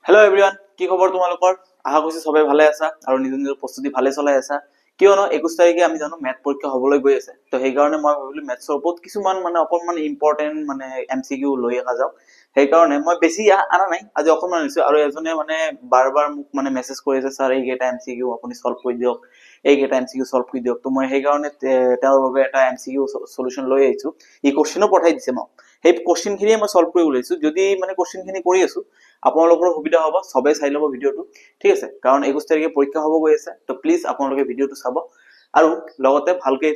Hello' everyone, কি খবৰ তোমালোকৰ? আশা কৰিছো সবেই ভালে আছা আৰু নিজৰ নিজৰ প্ৰস্তুতি ভালে চলাই আছা। কিয়নো 21 তাৰিখে আমি জানো মেথ পৰীক্ষা হ'বলৈ গৈ আছে। তো সেইকাৰণে মই ভাবিলো মেথছৰ ওপৰত কিছুমান মানে অকণমান ইম্পৰ্টেণ্ট মানে এম চি কিউ লৈ অহা যাওক। সেইকাৰণে মই বেছি অনা নাই, আজি অকণমান আনিছো। আৰু এজনে মানে বাৰ বাৰ মোক মানে মেছেজ কৰি আছে, ছাৰ এইকেইটা এম চি কিউ আপুনি চল্ভ কৰি দিয়ক, এইকেইটা এম চি কিউ চল্ভ কৰি দিয়ক। তো মই সেইকাৰণে তেওঁৰ বাবে এটা এম চি কিউ চলিউশ্যন লৈ আহিছো। ই কুৱেশ্যনো পঠাই দিছে মোক, সেই কুৱেশ্যনখিনিয়ে মই চল্ভ কৰি ওলাইছো। যদি মানে কুৱেশ্যনখিনি কৰি আছো, আপোনালোকৰো সুবিধা হ'ব, চবেই চাই ল'ব ভিডিঅ'টো, ঠিক আছে? কাৰণ 21 তাৰিখে পৰীক্ষা হ'ব গৈ আছে। তো প্লিজ আপোনালোকে ভিডিঅ'টো চাব আৰু লগতে ভালকে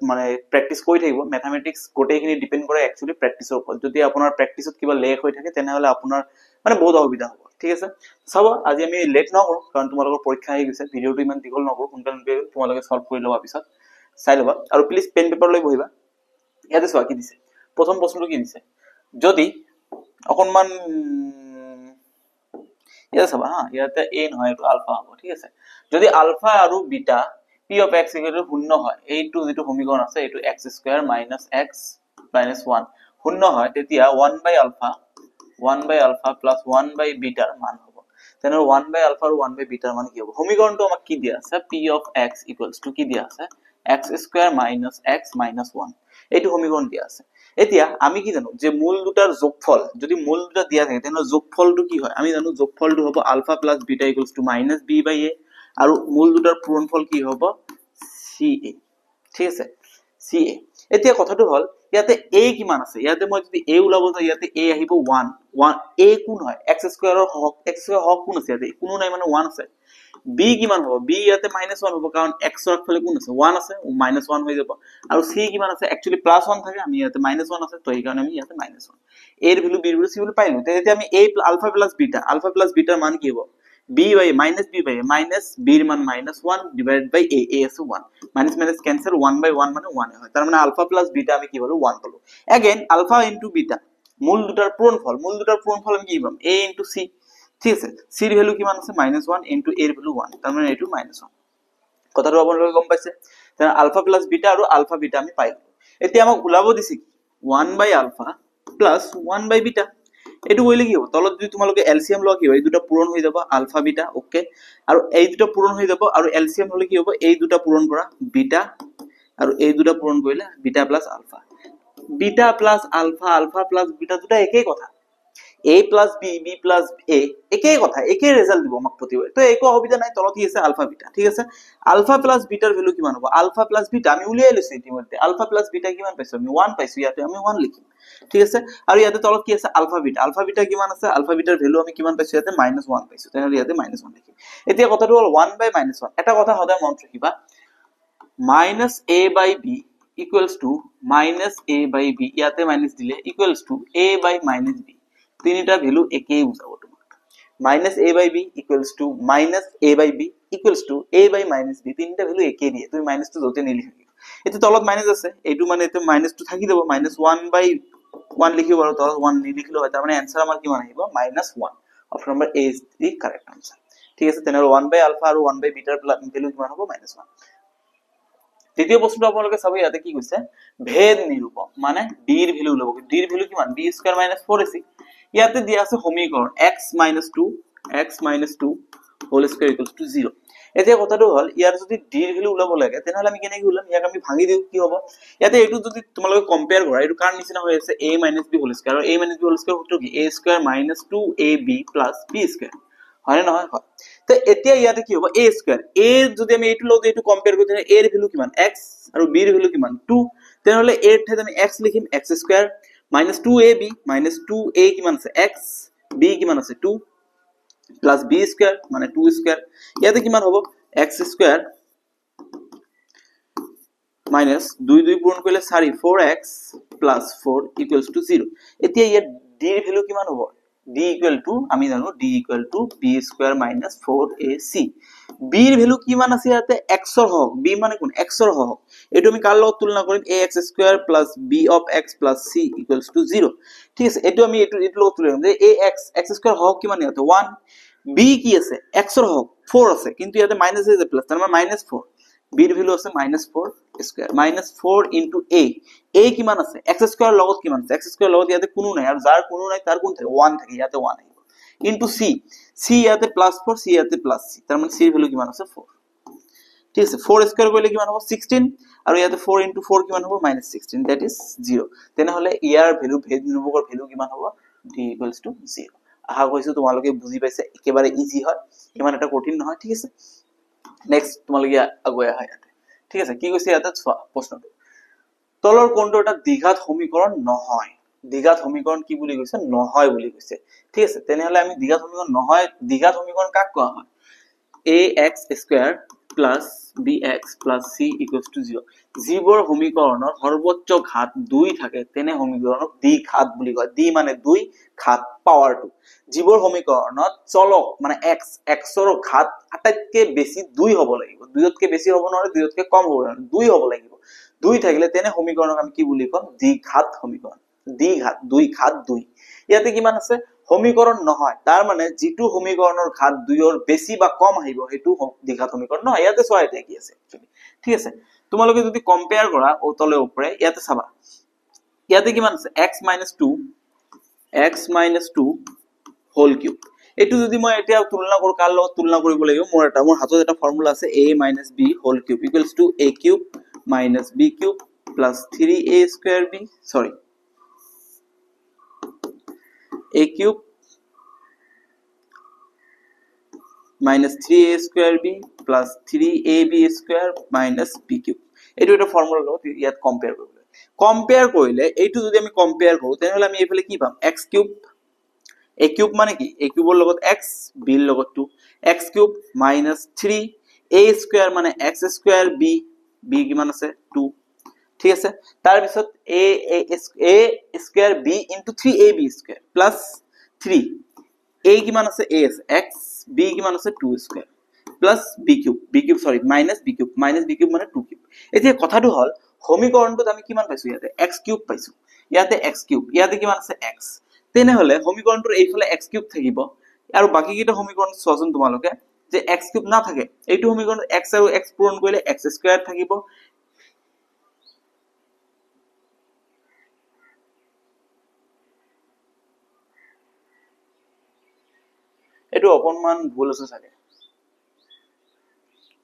মানে প্ৰেক্টিচ কৰি থাকিব। মেথামেটিক্স গোটেইখিনি ডিপেণ্ড কৰে একচুৱেলি প্ৰেক্টিচৰ ওপৰত। যদি আপোনাৰ প্ৰেক্টিচত কিবা লেক হৈ থাকে, তেনেহ'লে আপোনাৰ মানে বহুত অসুবিধা হ'ব, ঠিক আছে? চাব, আজি আমি লেট নকৰোঁ, কাৰণ তোমালোকৰ পৰীক্ষা আহি গৈছে। ভিডিঅ'টো ইমান দীঘল নকৰোঁ, সোনকালে সোনকালে তোমালোকে চল্ভ কৰি ল'বা, পিছত চাই ল'বা। আৰু প্লিজ পেন পেপাৰ লৈ বহিবা। ইয়াতে চোৱা কি দিছে। প্ৰথম প্ৰশ্নটো কি দিছে, যদি অকণমান ইয়াতে চাবা হা, ইয়াতে এ নহয়, এইটো আলফা হ'ব, ঠিক আছে? যদি আলফা আৰু beta P of x equal to শূন্য হয়, এইটো যিটো সমীকৰণ আছে, এইটো x square minus x minus one শূন্য হয়, তেতিয়া one by alpha plus one by bitter মান হ'ব। তেনেহ'লে ওৱান বাই আলফা আৰু ওৱান বাই বিটাৰ মান কি হ'ব? সমীকৰণটো আমাক কি দিয়া আছে? P of x equals to কি দিয়া আছে? X square minus x minus one, এইটো সমীকৰণ দিয়া আছে। এতিয়া আমি কি জানো যে মূল দুটাৰ যোগফল, যদি মূল দুটা দিয়া থাকে, তেনেহ'লে যোগফলটো কি হয়? আমি জানো যোগফলটো হ'ব ULFA plus beta equals to minus B by এ। আৰু মূল দুটাৰ পূৰণফল কি হ'ব? চি এ, ঠিক আছে? চি এ। এতিয়া কথাটো হ'ল, ইয়াতে এ কিমান আছে? ইয়াতে মই যদি এ ওলাব যাওঁ, ইয়াতে এ আহিব ওৱান। ওৱান এ কোন হয়? এক্স স্কুৱেৰৰ সহগ। এক্স স্কুৱেৰ সহগ কোন আছে ইয়াতে? কোনো নাই, মানে ওৱান আছে। বি কিমান হ'ব? বি ইয়াতে মাইনাছ ওৱান হ'ব, কাৰণ এক্সৰ আগফালে কোন আছে? ওৱান আছে, মাইনাছ ওৱান হৈ যাব। আৰু চি কিমান আছে? একচুৱেলি প্লাছ ওৱান থাকে, আমি ইয়াতে মাইনাছ ওৱান আছে, তো সেইকাৰণে আমি ইয়াতে মাইনাছ ওৱান। এৰ ভেলু, বিৰ ভেলু, চি ভেলু পাইলো। তেতিয়া আমি এ alpha plus beta, alpha plus বিটাৰ মান কি হ'ব? B by minus B by, minus বিৰ মান মাইনাছ ওৱান ডিভাইড বাই এ, এ আছে one, minus minus cancel, one buy one মানে ওৱান হয়। তাৰ মানে আলফা প্লাছ বিটা আমি কি পালো? ওৱান পালো। এগেইন আলফা ইনটু বিটা, মূল দুটাৰ পূৰণফল। মূল দুটাৰ পূৰণফল আমি কি পাম? এ ইনটু চি, ঠিক আছে? চিৰ ভেলু কিমান আছে? মাইনাছ ওৱান ইনটু এৰ ভেলু ওৱান, তাৰমানে এইটো মাইনাছ ওৱান। কথাটো আপোনালোকে গম পাইছে। তেনে আলফা প্লাছ বিটা আৰু আলফা বিটা আমি পাই গলো। এতিয়া আমাক ওলাব দিছে কি? One by alpha plus one by beta. এইটো কৰিলে কি হ'ব? তলত যদি তোমালোকে এল চি এম লোৱা, কি হ'ব? এই দুটা পূৰণ হৈ যাব, আলফা বিটা, অ'কে। আৰু এই দুটা পূৰণ হৈ যাব। আৰু এল চি এম হ'লে কি হ'ব? এই দুটা পূৰণ কৰা বিটা আৰু এই দুটা পূৰণ কৰিলে beta plus alpha. Beta plus alpha, alpha plus beta, দুটা একেই কথা। A plus B, B plus এ, একেই কথা, একেই ৰেজাল্ট দিব আমাক প্ৰতিবাৰে। তো একো অসুবিধা নাই। তলত কি আছে? আলফা বিটা, ঠিক আছে? আলফা প্লাছ বিটাৰ ভেলু কিমান হ'ব? আলফা প্লাছ বিটা আমি উলিয়াই লৈছো ইতিমধ্যে। আলফা প্লাছ বিটা কিমান পাইছো আমি? ওৱান পাইছো। ইয়াতে আমি ওৱান লিখিম, ঠিক আছে? আৰু ইয়াতে তলত কি আছে? আলফা বিটা। আলফা বিটা কিমান আছে? আলফা বিটাৰ ভেলু আমি কিমান পাইছো ইয়াতে? মাইনাছ ওৱান পাইছো। তেনেহ'লে ইয়াতে মাইনাছ ওৱান লিখিম। এতিয়া কথাটো হ'ল ওৱান বাই মাইনাছ ওৱান। এটা কথা সদায় মনত ৰাখিবা, minus A by B equals to minus A by B, ইয়াতে মাইনাছ দিলে equals to A by minus B, তিনিটা ভেলু একেই বুজাব তোমাক। Minus A by B equals to minus A by B equals to A by minus B, তিনিটা value একেই দিয়ে। তুমি মাইনাছটো য'তে নিলিখা। এতিয়া তলত মাইনাছ আছে, এইটো মানে এইটো মাইনাছটো থাকি যাব, মাইনাছ ওৱান বাই ওৱান লিখিব আৰু তলত ওৱান নিলিখিলেও হয়। তাৰমানে এনচাৰ আমাৰ কিমান আহিব? Minus one. Option number A is the correct answer, ঠিক আছে? তেনেহ'লে ওৱান বাই আলফা আৰু ওৱান বাই বিটাৰ ভেলু কিমান হ'ব? Minus one. দ্বিতীয় প্ৰশ্নটো আপোনালোকে চাব, ইয়াতে কি কৈছে? ভেদ নিৰূপক, মানে ডিৰ ভেলু ওলাব। ডিৰ ভেলু কিমান? B square minus four এ চি। ইয়াতে দিয়া আছে সমীকৰণ x minus two whole square equals to zero. এতিয়া কথাটো হ'ল, ইয়াৰ যদি ডিৰ ভেলু ওলাব লাগে, তেনেহ'লে আমি কেনেকে ওলাম? ইয়াক আমি ভাঙি দিওঁ, কি হ'ব? ইয়াতে এইটো যদি তোমালোকে কম্পেয়াৰ কৰা, এইটো কাৰ নিচিনা হৈ আছে? A minus B whole square. আৰু A minus B whole square সূত্ৰ কি? A square minus two A B plus B square, হয়নে নহয়? হয়। তো এতিয়া ইয়াতে কি হ'ব? এ স্কুৱেৰ, এ যদি আমি এইটো লওঁ, এইটো কম্পেয়াৰ কৰোঁ, তেনেহ'লে এৰ ভেলু কিমান? এক্স। আৰু বিৰ ভেলু কিমান? টু। তেনেহ'লে এৰ ঠাইত আমি এক্স লিখিম, x square minus two A B, minus two এ কিমান আছে? এক্স। বি কিমান আছে? টু। প্লাছ বি স্কুৱেৰ মানে টু স্কুৱেৰ। ইয়াতে কিমান হ'ব? এক্স স্কুৱেৰ মাইনাছ দুই দুই পূৰণ কৰিলে চাৰি, four x plus four equals to zero. এতিয়া ইয়াত ডিৰ ভেলু কিমান হ'ব? ডি ইকুৱেল টু, আমি জানো D equal to B square minus four A C. বিৰ ভেলু কিমান আছে ইয়াতে? এক্সৰ সহগ। বি মানে কোন? এক্সৰ সহগ। এইটো আমি কাৰ লগত তুলনা কৰিম? এ x square plus B of x plus C equals to zero, ঠিক আছে? এইটো আমি এইটোৰ লগত তুলনা কৰিম যে এ এক্স, এক্স স্কুৱেৰ সহগ কিমান ইয়াতে? ওৱান। বি কি আছে? এক্সৰ সহগ ফ'ৰ আছে, কিন্তু ইয়াতে মাইনাছ আছে, প্লাছ, তাৰমানে মাইনাছ ফ'ৰ। বিৰ ভেলু আছে minus four square, minus four into A. A কিমান আছে? এক্স স্কুৱেৰ লগত কিমান আছে? এক্স স্কুৱেৰ লগত ইয়াতে কোনো নাই, আৰু যাৰ কোনো নাই তাৰ কোন থাকে? ওৱান থাকে। ইয়াতে ওৱান আহিব। ইনটু চি, চি ইয়াতে প্লাছ ফ'ৰ, চি ইয়াতে প্লাছ চি, তাৰমানে চিৰ ভেলু কিমান আছে ফ'ৰ। ঠিক আছে, ফ'ৰ স্কুৱেৰ কৰিলে কিমান হ'ব 16, আৰু ইয়াতে ফ'ৰ ইনটু ফ'ৰ কিমান হ'ব মাইনাছ 16, that is zero. তেনেহ'লে ইয়াৰ ভেলু, ভেদ নিৰূপকৰ ভেলু কিমান হ'ব ডি ইকুৱেলছ টু জিৰ'। আশা কৰিছোঁ তোমালোকে বুজি পাইছে, একেবাৰে ইজি হয়, ইমান এটা কঠিন নহয়। ঠিক আছে, নেক্সট তোমালোকে আগুৱাই আহা ইয়াতে। ঠিক আছে, কি কৈছে ইয়াতে চোৱা প্ৰশ্নটো, তলৰ কোনটো এটা দ্বিঘাত সমীকৰণ নহয়। দ্বিঘাত সমীকৰণ কি বুলি কৈছে, নহয় বুলি কৈছে। ঠিক আছে, তেনেহ'লে আমি দ্বিঘাত সমীকৰণ নহয়, দ্বিঘাত সমীকৰণ কাক কোৱা হয়, a x square plus b x plus c equals to zero. যিবোৰ সমীকৰণৰ সৰ্বোচ্চ ঘাত 2 থাকে তেনে সমীকৰণক দ্বিঘাত বুলি কয়। দ্বি মানে 2, ঘাত পাৱাৰ 2। যিবোৰ সমীকৰণত চলক মানে এক্স, এক্সৰ ঘাত আটাইতকৈ বেছি 2 হ'ব লাগিব, 2তকৈ বেছি হ'ব নোৱাৰে, 2তকৈ কম হ'ব নোৱাৰে, 2 হ'ব লাগিব। 2 থাকিলে তেনে সমীকৰণক আমি কি বুলি ক'ম, দ্বিঘাত সমীকৰণ। দ্বিঘাত, 2 ঘাত 2। ইয়াতে কিমান আছে, সমীকৰণ নহয়, তাৰ মানে যিটো সমীকৰণৰ ঘাত 2ৰ বেছি বা কম আহিব সেইটো দ্বিঘাত সমীকৰণ নহয়। ইয়াতে চোৱা এতিয়া কি আছে একচুৱেলি। ঠিক আছে, তোমালোকে যদি কম্পেয়াৰ কৰা তলে ওপৰে, ইয়াতে চাবা ইয়াতে কিমান আছে, x minus two, x minus two whole cube. এইটো যদি মই এতিয়া তুলনা কৰোঁ, কাৰ লগত তুলনা কৰিব লাগিব, মোৰ হাতত এটা ফৰ্মুলা আছে, a minus b whole cube equals to a cube minus b cube plus three a square b, sorry a cube minus 3a square b plus 3ab square minus b cube। এইটো এটা formula লগত ইয়াত compare কৰিব লাগে। Compare কৰিলে এইটো যদি আমি কম্পেয়াৰ কৰোঁ তেনেহ'লে আমি এইফালে কি পাম, এক্স কিউব, এ কিউব মানে কি, এ কিউবৰ লগত এক্স, বিৰ লগত 2, x cube minus 3 a square মানে এক্স স্কুৱেৰ বি, বি কিমান আছে 2। ঠিক আছে, তাৰপিছত a a square b into three a b square plus 3 a কিমান আছে, এ আছে এক্স, বি কিমান আছে 2 square plus b cube, b cube sorry minus b cube, minus b cube মানে 2 কিউব। এতিয়া কথাটো হ'ল সমীকৰণটোত আমি কিমান পাইছো, ইয়াতে এক্স কিউব পাইছো, ইয়াতে এক্স কিউব, ইয়াতে কিমান আছে এক্স। তেনেহ'লে সমীকৰণটোৰ এইফালে এক্স কিউব থাকিব, আৰু বাকীকেইটা সমীকৰণ চোৱাচোন তোমালোকে যে এক্স কিউব নাথাকে। এইটো সমীকৰণত এক্স আৰু এক্স পূৰণ কৰিলে এক্স স্কুৱেৰ থাকিব, এইটো অকণমান ভুল আছে চাগে,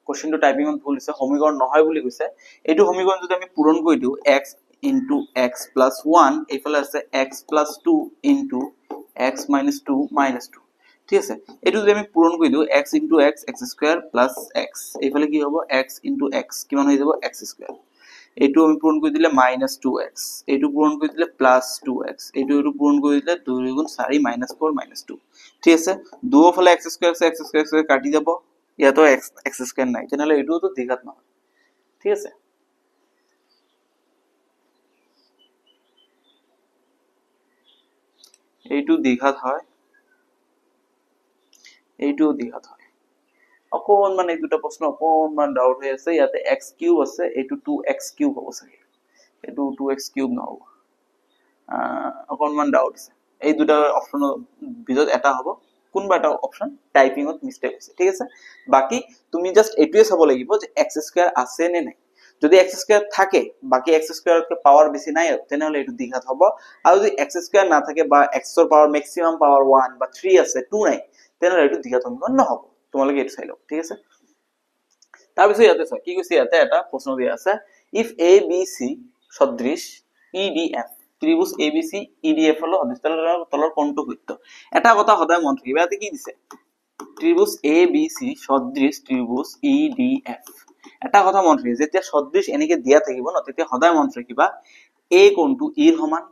কুৱেশ্যনটো টাইপিঙত ভুল হৈছে, সমীকৰণ নহয় বুলি কৈছে। এইটো সমীকৰণ যদি আমি পূৰণ কৰি দিওঁ, x into x plus 1, এইফালে আছে x plus 2 into x minus 2 minus 2। ঠিক আছে, এইটো যদি আমি পূৰণ কৰি দিওঁ, x into x, x square plus x, এইফালে কি হ'ব এক্স ইনটু এক্স কিমান হৈ যাব এক্স স্কুৱেৰ। এইটো আমি পূৰণ কৰি দিলে মাইনাছ 2x, এইটো পূৰণ কৰি দিলে প্লাছ 2x, এইটো পূৰণ কৰি দিলে 2 2 4 মাইনাছ 4 মাইনাছ 2। ঠিক আছে, দুয়োফালে এক্স স্কুৱেৰ আছে, এক্স স্কুৱেৰ কাটি যাব, ইয়াতো এক্স এক্স স্কুৱেৰ নাই, তেনেহ'লে এইটোতো দ্বিঘাত নহয়। ঠিক আছে, এইটো দ্বিঘাত হয়, এইটোও দ্বিঘাত হয়। অকণমান এই দুটা প্ৰশ্ন অকণমান ডাউট হৈ আছে। ইয়াতে এক্স কিউব আছে, এইটো 2x cube হ'ব চাগে, এইটো 2x cube নহ'ব, অকণমান ডাউট আছে। এই দুটা অপশ্যনৰ ভিতৰত এটা হ'ব, কোনোবা এটা অপশ্যন টাইপিঙত মিষ্টেক হৈছে। ঠিক আছে, বাকী তুমি জাষ্ট এইটোৱে চাব লাগিব যে এক্স স্কুৱেৰ আছে নে নাই। যদি এক্স স্কুৱেৰ থাকে, বাকী এক্স স্কুৱেৰতকৈ পাৱাৰ বেছি নাই, তেনেহ'লে এইটো দ্বিঘাত হ'ব। আৰু যদি এক্স স্কুৱেৰ নাথাকে বা এক্সৰ পাৱাৰ মেক্সিমাম পাৱাৰ 1 বা 3 আছে, 2 নাই, তেনেহ'লে এইটো দ্বিঘাত সমীকৰণ নহ'ব। তোমালোকে এইটো চাই লওক। ঠিক আছে, তাৰপিছত ইয়াতে চোৱা কি কৈছে, ইয়াতে এটা প্ৰশ্ন দিয়া আছে, if A B C সদৃশ ই ডি এফ, ত্ৰিভুজ A B C E D F হলো সদৃশ, তলৰ কোনটো সত্য। এটা কথা সদায় মনত ৰাখিবা, ইয়াতে কি দিছে, ত্ৰিভুজ এ বি চি সদৃশ ত্ৰিভুজ ই ডি এফ। এটা কথা মনত ৰাখিবা, যেতিয়া সদৃশ এনেকে দিয়া থাকিব ন, তেতিয়া সদায় মনত ৰাখিবা এ কোণটো ইৰ সমান,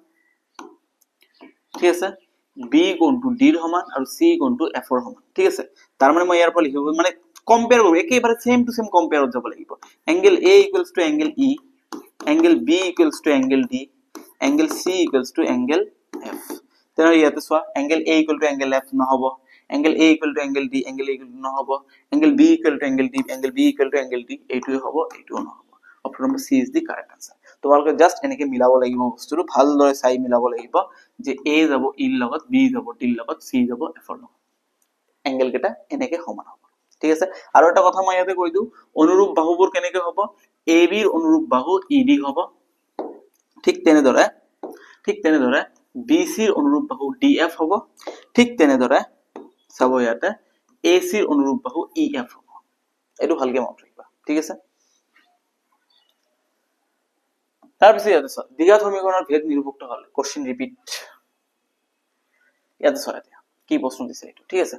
ঠিক আছে, বি কোণটো ডিৰ সমান আৰু চি কোণটো এফৰ সমান। ঠিক আছে, তাৰ মানে মই ইয়াৰ পৰা লিখিব মানে কম্পেয়াৰ কৰিব, একেবাৰে চেম টু চেম কম্পেয়াৰত যাব লাগিব। Angle A equals to angle E, angle B equals to angle D, angle C equals to angle F. তেনেহ'লে ইয়াতে চোৱা, angle A equal to angle F নহ'ব, angle A equal to angle D, angle A equal to নহ'ব, angle B equal to angle D, angle B equal to angle D, এইটোৱে হ'ব, এইটোও নহ'ব। Option number C is the correct answer. তোমালোকে just এনেকে মিলাব লাগিব বস্তুটো, ভালদৰে চাই মিলাব লাগিব যে এ যাব ইৰ লগত, বি যাব ডিৰ লগত, চি যাব এফৰ লগত, এংগেল কেইটা এনেকে সমান হ'ব। ঠিক আছে, আৰু এটা কথা মই ইয়াতে কৈ দিওঁ, অনুৰূপ বাহুবোৰ কেনেকে হ'ব, এ বিৰ অনুৰূপ বাহু ই ডি হ'ব, ঠিক তেনেদৰে বি চিৰ অনুৰূপ বাহু ডি এফ হ'ব, ঠিক তেনেদৰে চাব ইয়াতে এ চিৰ অনুৰূপ বাহু ই এফ হ'ব। এইটো ভালকে মনত ৰাখিবা, ঠিক আছে। তাৰপিছত ইয়াতে চোৱা, দ্বিঘাত সমীকৰণৰ ভেদ নিৰূপক্ত হলে, কোশ্চেন ৰিপিট। ইয়াতে চোৱা এতিয়া কি প্ৰশ্ন দিছে এইটো, ঠিক আছে,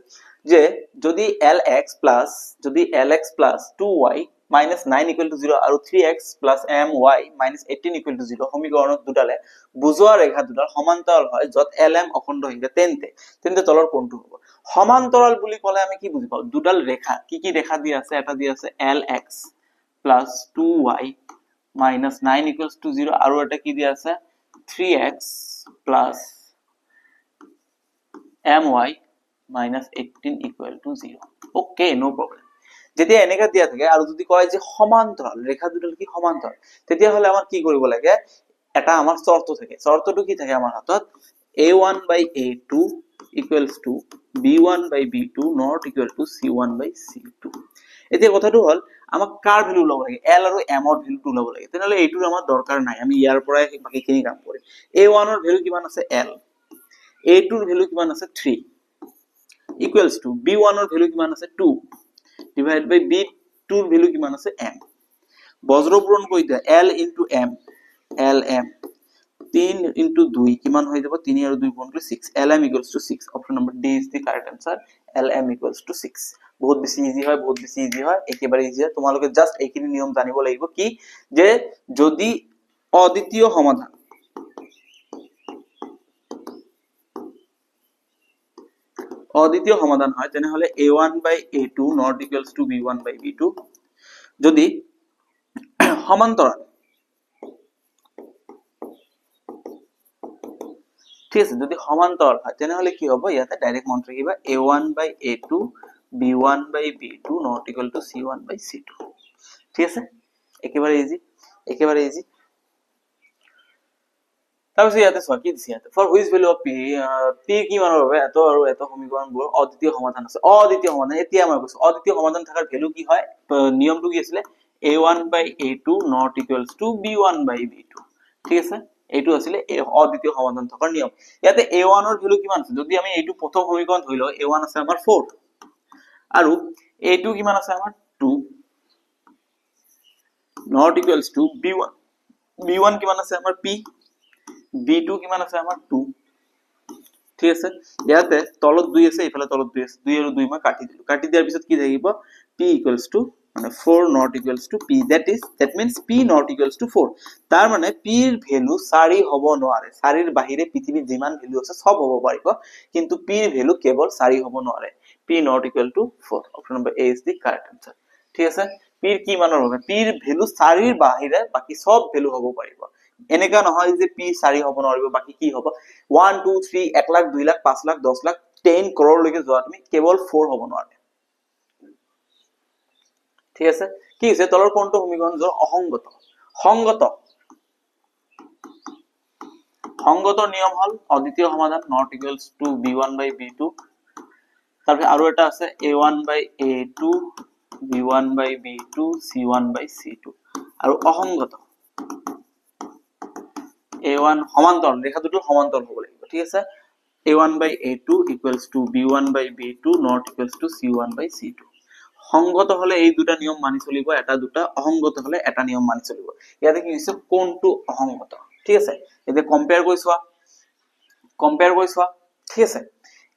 যে যদি এল এক্স প্লাছ, যদি L x plus two y minus nine equal to zero' আৰু three x plus m y minus 18 equal to 0 সমীকৰণত দুডালে বুজোৱা ৰেখা দুডাল সমান্তৰাল হয়, য'ত এল এম অখণ্ড হিংসা, তেন্তে তেন্তে তলৰ কোনটো হ'ব? সমান্তৰাল বুলি ক'লে আমি কি বুজি পাওঁ? দুডাল ৰেখা, কি কি ৰেখা দি আছে? এটা দি আছে L x plus two y minus nine equals to 0, আৰু এটা কি দিয়া আছে? Three x plus m y minus 18 equal to 0। Okay, no' problem. যেতিয়া এনেকা দিয়া থাকে আৰু যদি কয় যে সমান্তৰাল ৰেখা দুডাল কি সমান্তৰাল, তেতিয়াহ'লে আমাৰ কি কৰিব লাগে? এটা আমাৰ চৰ্ত থাকে। চৰ্তটো কি থাকে আমাৰ হাতত? A one by a two equals to b one by b two not equal to c one by c two. এতিয়া কথাটো হ'ল আমাক কাৰ ভেলু ওলাব লাগে? এল আৰু এমৰ ভেলুটো ওলাব লাগে। তেনেহ'লে এইটোৰ আমাৰ দৰকাৰ নাই, আমি ইয়াৰ পৰাই বাকীখিনি কাম কৰিম। এ ওৱানৰ ভেলু কিমান আছে? এল। এ টুৰ ভেলু কিমান আছে? থ্ৰী। ইকুৱেলছ টু বি ওৱানৰ ভেলু কিমান আছে? টু ডিভাইড বাই বি টুৰ ভেলু কিমান আছে? এম। বজ্ৰ পূৰণ কৰি দিয়া, L into m, L m, 3 into 2 কিমান হৈ যাব? 3 আৰু 2 পূৰণ কৰিলে 6। L m equals to 6। Option number D is the correct answer. L m equals to 6। বহুত বেছি ইজি হয়, বহুত বেছি ইজি হয়, একেবাৰে ইজি হয়। তোমালোকে জাষ্ট এইখিনি নিয়ম জানিব লাগিব কি যে যদি অদ্বিতীয় সমাধান, অদ্বিতীয় সমাধান হয়, তেনেহ'লে a one by a two not equals to b one by b two. যদি সমান্তৰাল, ঠিক আছে, যদি সমান্তৰাল হয় তেনেহ'লে কি হ'ব? ইয়াতে ডাইৰেক্ট মনত ৰাখিবা a one by a two b one by b two not equal to c one by c two. ঠিক আছে, একেবাৰে ইজি, একেবাৰে ইজি। তাৰপিছত ইয়াতে চোৱা কি দিছে ইয়াতে, for which value of p, p কিমানৰ বাবে এত আৰু এত সমীকৰণবোৰ অদ্বিতীয় সমাধান আছে। অদ্বিতীয় সমাধান, এতিয়া মই কৈছো অদ্বিতীয় সমাধান থকাৰ ভেলু কি হয়? নিয়মটো কি আছিলে? A one by a two not equals to b one by b two. ঠিক আছে, এইটো আছিলে অদ্বিতীয় সমাধান থকাৰ নিয়ম। ইয়াতে এ ওৱানৰ ভেলু কিমান আছে? যদি আমি এইটো প্ৰথম সমীকৰণ ধৰি লওঁ, এ ওৱান আছে আমাৰ ফ'ৰ আৰু এ টু কিমান আছে আমাৰ two not equals to b one, b one কিমান আছে আমাৰ পি, বি টু কিমান আছে আমাৰ টু। ঠিক আছে, ইয়াতে তলত 2 আছে, এইফালে তলত 2 আছে, 2 আৰু 2 মই কাটি দিলো। কাটি দিয়াৰ পিছত কি থাকিব? পি ইকুৱেলছ টু মানে 4 not equals to p, that is that means p not equals to 4। তাৰ মানে পিৰ ভেলু 4 হ'ব নোৱাৰে। 4ৰ বাহিৰে পৃথিৱীত যিমান ভেলু আছে চব হ'ব পাৰিব, কিন্তু পিৰ ভেলু কেৱল 4 হ'ব নোৱাৰে। P not equal to 4। Option number A is the correct answer. ঠিক আছে, পিৰ কি মানৰ বাবে? পিৰ ভেলু 4ৰ বাহিৰে বাকী চব ভেলু হ'ব পাৰিব। এনেকা নহয় যে পি 4 হ'ব নোৱাৰিব, বাকী কি হ'ব? 1 2 3 1 লাখ 2 লাখ 5 লাখ 10 লাখ 10 কৰ'ৰলৈকে যোৱা তুমি, কেৱল 4 হ'ব নোৱাৰে। ঠিক আছে, কি হৈছে? তলৰ কোনটো সমীকৰণ যোৰ অসংগত? সংগত, সংগতৰ নিয়ম হ'ল অদ্বিতীয় সমাধান not equals to b one by b two. তাৰপিছত আৰু এটা আছে a one by a two b one by b two c one by c two. আৰু অসংগত এ ওৱান সমান্তৰাল, ৰেখা দুটো সমান্তৰাল হ'ব লাগিব। ঠিক আছে, a one by a two equals to b one by b two not equals to c one by c two. সংগত হলে এই দুটা নিয়ম মানি চলিব, এটা দুটা। অসংগত হলে এটা নিয়ম মানি চলিব। ইয়াতে কি হৈছে? কোনটো অসংগত? ঠিক আছে, এতিয়া কম্পেয়াৰ কৰি চোৱা, কম্পেয়াৰ কৰি চোৱা। ঠিক আছে,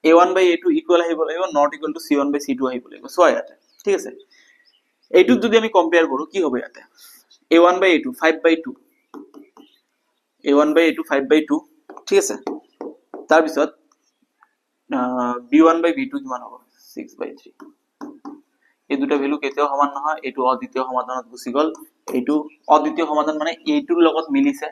a one by a two equal আহিব লাগিব, not equal to c one by c two আহিব লাগিব। চোৱা ইয়াতে, ঠিক আছে, এইটোত যদি আমি কম্পেয়াৰ কৰো কি হ'ব ইয়াতে? A one by a two 5 by 2, a one by a two 5 by 2। ঠিক আছে, তাৰপিছত b one by b two কিমান হ'ব? 6 বাই 3। এই দুটা ভেলু কেতিয়াও সমান নহয়। এইটো অদ্বিতীয় সমাধানত গুচি গ'ল। এইটো অদ্বিতীয় সমাধান মানে এইটোৰ লগত মিলিছে,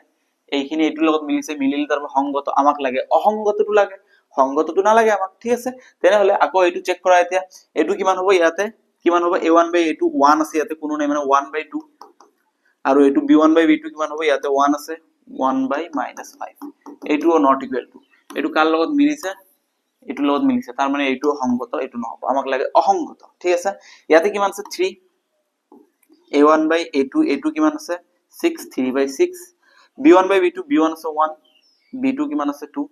এইখিনি এইটোৰ লগত মিলিছে, মিলিলে তাৰ সংগত আমাক লাগে, অসংগতটো লাগে, সংগতটো নালাগে আমাক। ঠিক আছে, তেনেহ'লে আকৌ এইটো চেক কৰা এতিয়া, এইটো কিমান হ'ব? ইয়াতে কিমান হ'ব? A one by a two 1 আছে, ইয়াতে কোনো নাই, মানে 1 বাই 2। আৰু এইটো b one by b two কিমান হ'ব? ইয়াতে 1 আছে, 1 বাই মাইনাছ 5। এইটোও not equal to, এইটো কাৰ লগত মিলিছে? এইটোৰ লগত মিলিছে, তাৰ মানে এইটো সংগত, এইটো নহ'ব, আমাক লাগে অসংগত। ঠিক আছে, ইয়াতে কিমান আছে? 3। A one by a two, a two কিমান আছে? 6, 3 by 6। B one by b two, b one আছে 1, বি টু কিমান আছে? 2।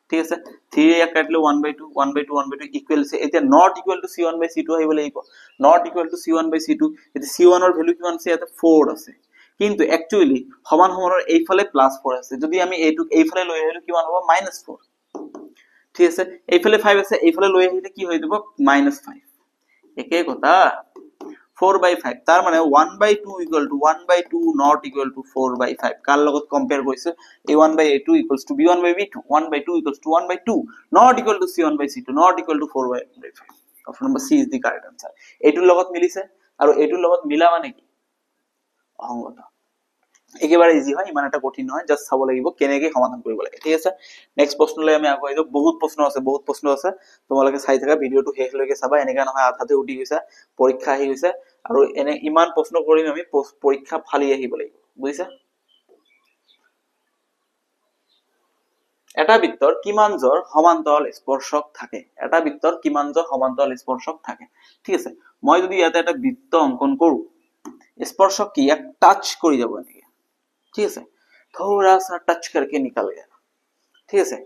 ঠিক আছে, 3 ইয়াক কাটিলে 1 by 2, 1 by 2, 1 by 2 equal আছে। এতিয়া not equal to c1 by c2 আহিব লাগিব, not equal to c1 by c2। এতিয়া c1 ৰ ভ্যালু কিমান আছে? ইয়াতে 4 আছে, কিন্তু একচুয়ালি সমান সমানৰ এইফালে প্লাস 4 আছে। যদি আমি এইটোক এইফালে লৈ আহিলো কিমান হ'ব? মাইনাস 4। ঠিক আছে, এইফালে 5 আছে, এইফালে লৈ আহিলে কি হৈ যাব? মাইনাস 5। একেই কথা, 4 by 5, তাৰ মানে 1 by 2 equal to 1 by 2 not equal to 4 by 5। কাৰ লগত কম্পেয়াৰ কৰিছো? a1 by a2 equals to b1 by b2, 1 by 2 equals to 1 by 2 not equal to c1 by c2 not equal to 4 by 5। Option number C is the correct answer. এইটোৰ লগত মিলিছে, আৰু এইটোৰ লগত মিলা মানে কি? অসংগত। একেবাৰে ইজি হয়, ইমান এটা কঠিন নহয়, জাষ্ট চাব লাগিব কেনেকে সমাধান কৰিব লাগে। ঠিক আছে, নেক্সট প্ৰশ্নলৈ আমি আগুৱাই যাওঁ। বহুত প্ৰশ্ন আছে, বহুত প্ৰশ্ন আছে, তোমালোকে চাই থাকা, ভিডিঅ'টো শেষলৈকে চাবা। এনেকা নহয় আধাতে উঠি গৈছা, পৰীক্ষা আহি গৈছে, আৰু এনে ইমান প্ৰশ্ন কৰিম আমি, পৰীক্ষা ফালি আহিব লাগিব, বুজিছা? এটা বৃত্তৰ কিমান জোৰ সমান্তৰাল স্পৰ্শক থাকে? এটা বৃত্তৰ কিমান জোৰ সমান্তৰাল স্পৰ্শক থাকে? ঠিক আছে, মই যদি ইয়াতে এটা বৃত্ত অংকন কৰো, স্পৰ্শক কি ইয়াক টাচ কৰি যাব এনেকে। ঠিক আছে, থোড়া সা টাচ करके নিকাল গয়া। ঠিক আছে,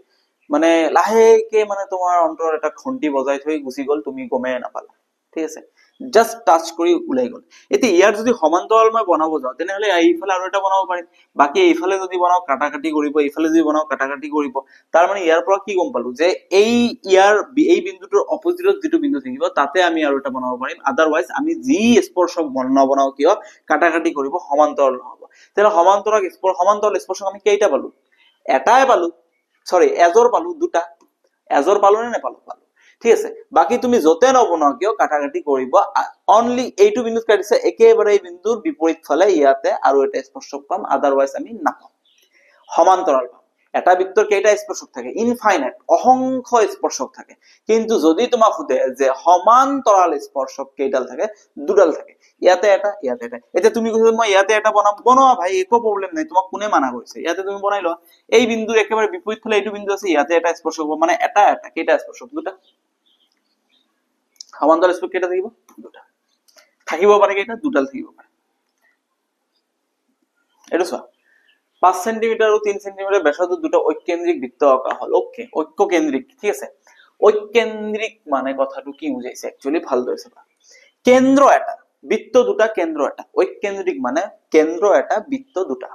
মানে লাহেকে মানে তোমাৰ অন্তৰত এটা ঘণ্টি বজাই থৈ গুচি গ'ল, তুমি গমেই নাপালা। ঠিক আছে, জাষ্ট টাচ কৰি ওলাই গ'ল। এতিয়া ইয়াৰ যদি সমান্তৰাল মই বনাব যাওঁ, তেনেহ'লে এইফালে আৰু এটা বনাব পাৰিম, বাকী এইফালে যদি বনাওঁ কাটাকাটি কৰিব, এইফালে যদি বনাওঁ কাটাকাটি কৰিব। তাৰ মানে ইয়াৰ পৰা কি গম পালো যে এই ইয়াৰ এই বিন্দুটোৰ অপজিটত যিটো বিন্দু থাকিব তাতে আমি আৰু এটা বনাব পাৰিম। আদাৰৱাইজ আমি যি স্পৰ্শক নবনাও কিয় কাটাকাটি কৰিব, সমান্তৰাল নহ'ব। তেনে সমান্তৰাল স্পৰ্শক আমি কেইটা পালো? এটাই পালো, চৰি এজোৰ পালো, দুটা এজোৰ পালো নে নেপালো? পালো। ঠিক আছে, বাকী তুমি য'তে নবনোৱা কিয় কাটাকাটি কৰিব, অনলি এইটো বিন্দুত কাটিছে, একেবাৰে এই বিন্দুৰ বিপৰীত ফালে ইয়াতে আৰু এটা স্পৰ্শক পাম, আদাৰৱাইজ আমি নাপাম, সমান্তৰাল পাম। এটা বৃত্তৰ কেইটা স্পৰ্শক থাকে? ইনফাইনাইট, অসংখ্য স্পৰ্শক থাকে। কিন্তু যদি তোমাক সোধে যে সমান্তৰাল স্পৰ্শক কেইডাল থাকে, দুডাল থাকে, ইয়াতে এটা, ইয়াতে এটা। এতিয়া তুমি কৈছা মই ইয়াতে এটা বনাম, বনোৱা ভাই, একো প্ৰব্লেম নাই, তোমাক কোনে মানা কৰিছে? ইয়াতে তুমি বনাই লোৱা। এই বিন্দুৰ একেবাৰে বিপৰীত ফালে এইটো বিন্দু আছে, ইয়াতে এটা স্পৰ্শক হ'ব, মানে এটা এটা, কেইটা স্পৰ্শক? দুটা। সমান্তৰাল স্পৰ্শক কেইটা থাকিব? দুটা থাকিব পাৰে। কেইটা? দুডাল থাকিব পাৰে। এইটো চোৱা, 5 চেণ্টিমিটাৰ আৰু 3 চেণ্টিমিটাৰ ব্যাসাৰ্ধ দুটা ঐক্যকেন্দ্ৰিক বৃত্ত আঁকা হ'ল। অ'কে, ঐক্যকেন্দ্ৰিক, ঠিক আছে। ঐক্যকেন্দ্ৰিক মানে কথাটো কি বুজাইছে একচুয়ালি ভালদৰে চাবা। কেন্দ্ৰ এটা, বৃত্ত দুটা, কেন্দ্ৰ এটা। ঐক্যকেন্দ্ৰিক মানে কেন্দ্ৰ এটা, বৃত্ত দুটা,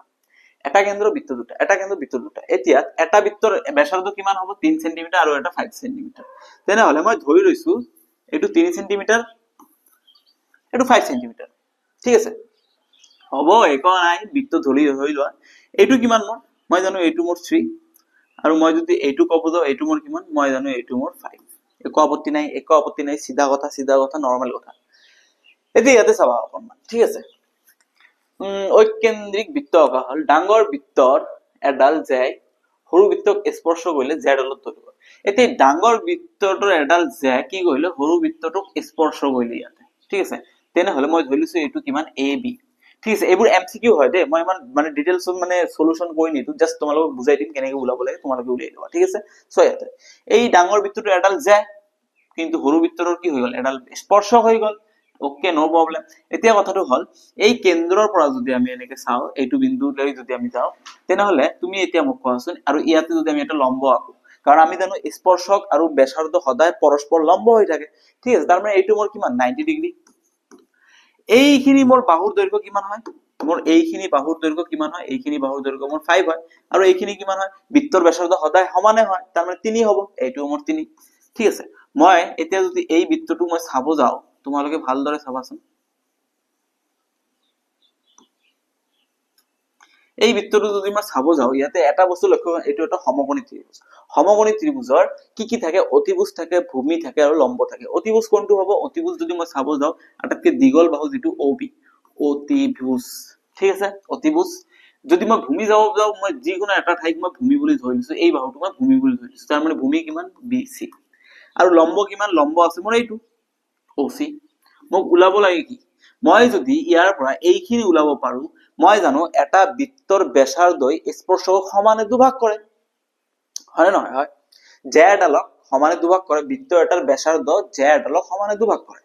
এটা কেন্দ্ৰ বৃত্ত দুটা, এটা কেন্দ্ৰ বৃত্ত দুটা। এতিয়া এটা বৃত্তৰ ব্যাসাৰ্ধ কিমান হ'ব? 3 চেণ্টিমিটাৰ আৰু এটা 5 চেণ্টিমিটাৰ। তেনেহ'লে মই ধৰি লৈছো এইটো 3 চেণ্টিমিটাৰ, এইটো 5 চেণ্টিমিটাৰ। ঠিক আছে, হ'ব, একো নাই, বৃত্ত ধৰি ধৰি লোৱা। এইটো কিমান মোৰ? মই জানো এইটো মোৰ 3, আৰু মই যদি এইটো ক'ব যাওঁ এইটো মোৰ কিমান? মই জানো এইটো মোৰ 5। একো আপত্তি নাই, একো আপত্তি নাই, চিধা কথা, চিধা কথা, নৰ্মেল কথা। এতিয়া ইয়াতে চাবা অকণমান, ঠিক আছে। ঐক্যকেন্দ্ৰিক বৃত্ত আঁকা হ'ল। ডাঙৰ বৃত্তৰ এডাল জেই সৰু বৃত্তক স্পৰ্শ কৰিলে জেডালত ধৰিব। এতিয়া ডাঙৰ বৃত্তটোৰ এডাল জে কি কৰিলে? সৰু বৃত্তটোক স্পৰ্শ কৰিলে ইয়াতে। ঠিক আছে, তেনেহ'লে মই ধৰি লৈছো এইটো কিমান? A B. ঠিক আছে, এইবোৰ এম চি কিউ হয় দেই, মই ইমান মানে ডিটেইলছ মানে চলুশ্যন কৰি নিদিওঁ, জাষ্ট তোমালোকক বুজাই দিম কেনেকে ওলাব লাগে, তোমালোকে উলিয়াই ল'বা। ঠিক আছে, চ' ইয়াতে এই ডাঙৰ বৃত্তটো এডাল জে, কিন্তু সৰু বৃত্তটোৰ কি হৈ গ'ল? এডাল স্পৰ্শ হৈ গ'ল। Okay, no problem. এতিয়া কথাটো হ'ল, এই কেন্দ্ৰৰ পৰা যদি আমি এনেকে চাওঁ, এইটো বিন্দুলৈ যদি আমি যাওঁ, তেনেহ'লে তুমি এতিয়া মোক কোৱাচোন, আৰু ইয়াতে যদি আমি এটা লম্ব আঁকো, কাৰণ আমি জানো স্পৰ্শক আৰু ব্যাসাৰ্ধ সদায় পৰস্পৰ লম্ব হৈ থাকে। ঠিক আছে, তাৰমানে এইটো মোৰ কিমান? 90 ডিগ্ৰী। এইখিনি মোৰ বাহুৰ দৈৰ্ঘ্য কিমান হয়? মোৰ এইখিনি বাহুৰ দৈৰ্ঘ্য কিমান হয়? এইখিনি বাহুৰ দৈৰ্ঘ্য মোৰ 5 হয়, আৰু এইখিনি কিমান হয়? বৃত্তৰ ব্যাসাৰ্ধ সদায় সমানে হয়, তাৰমানে 3 হ'ব, এইটো মোৰ 3। ঠিক আছে, মই এতিয়া যদি এই বৃত্তটো মই চাব যাওঁ, তোমালোকে ভালদৰে চাবাচোন, এই বৃত্তটো যদি মই চাব যাওঁ, ইয়াতে এটা বস্তু লক্ষ্য কৰা, এইটো এটা সমকোণী ত্ৰিভুজ। সমকোণী ত্ৰিভুজৰ কি কি থাকে? অতিভুজ থাকে, ভূমি থাকে আৰু লম্ব থাকে। অতিভুজ কোনটো হ'ব? অতিভুজ যদি মই চাব যাওঁ, আটাইতকৈ দীঘল বাহু যিটো অ বি, অতিভুজ। ঠিক আছে, অতিভুজ। যদি মই ভূমি যাব যাওঁ, মই যিকোনো এটা ঠাইক মই ভূমি বুলি ধৰি লৈছো, এই বাহুটো মই ভূমি বুলি ধৰি লৈছো, তাৰমানে ভূমি কিমান? B C. আৰু লম্ব কিমান? লম্ব আছে মোৰ এইটো অ চি। মোক ওলাব লাগে কি? মই যদি ইয়াৰ পৰা এইখিনি ওলাব পাৰো, মই জানো এটা বৃত্তৰ ব্যাসাৰ্ধই স্পৰ্শক সমানে দুভাগ কৰে, হয় নে নহয়? হয়, জে এডালক সমানে দুভাগ কৰে, বৃত্ত এটাৰ ব্যাসাৰ্ধ জে এডালক সমানে দুভাগ কৰে।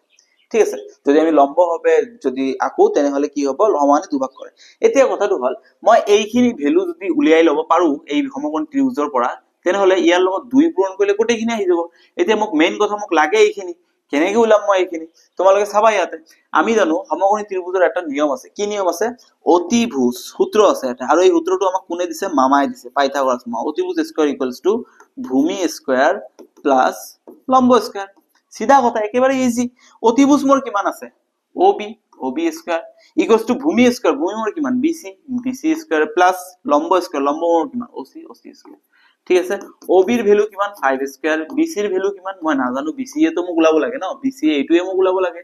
ঠিক আছে, যদি আমি লম্বভাৱে যদি আঁকো তেনেহলে কি হ'ব? সমানে দুভাগ কৰে। এতিয়া কথাটো হ'ল, মই এইখিনি ভেলু যদি উলিয়াই ল'ব পাৰো এই সমকোণ ত্ৰিভুজৰ পৰা, তেনেহ'লে ইয়াৰ লগত 2 পূৰণ কৰিলে গোটেইখিনি আহি যাব। এতিয়া মোক মেইন কথা মোক লাগে এইখিনি, কেনেকে ওলাম মই এইখিনি? তোমালোকে চাবা, ইয়াতে আমি জানো সমকোণী ত্ৰিভুজৰ এটা নিয়ম আছে। কি নিয়ম আছে? অতিভুজ সূত্ৰ আছে এটা, আৰু এই সূত্ৰটো আমাক কোনে দিছে? মামাই দিছে, পাইথাগোৰাছ মামা। অতিভুজ স্কোৱাৰ ইকুৱেলছ টু ভূমি স্কোৱাৰ প্লাছ লম্ব স্কোৱাৰ। চিধা কথা, একেবাৰে ইজি। অতিভুজ মোৰ কিমান আছে? OB, OB square equals to ভূমি স্কোৱাৰ, ভূমি মোৰ কিমান? BC, BC square plus লম্ব স্কোৱাৰ, লম্ব মোৰ কিমান? OC, OC square. ঠিক আছে, অ' বিৰ ভেলু কিমান? 5 স্কোৱাৰ। বি চিৰ ভেলু কিমান মই নাজানো, বি চি এটো মোক ওলাব লাগে ন, বি চি এইটোৱে মোক ওলাব লাগে।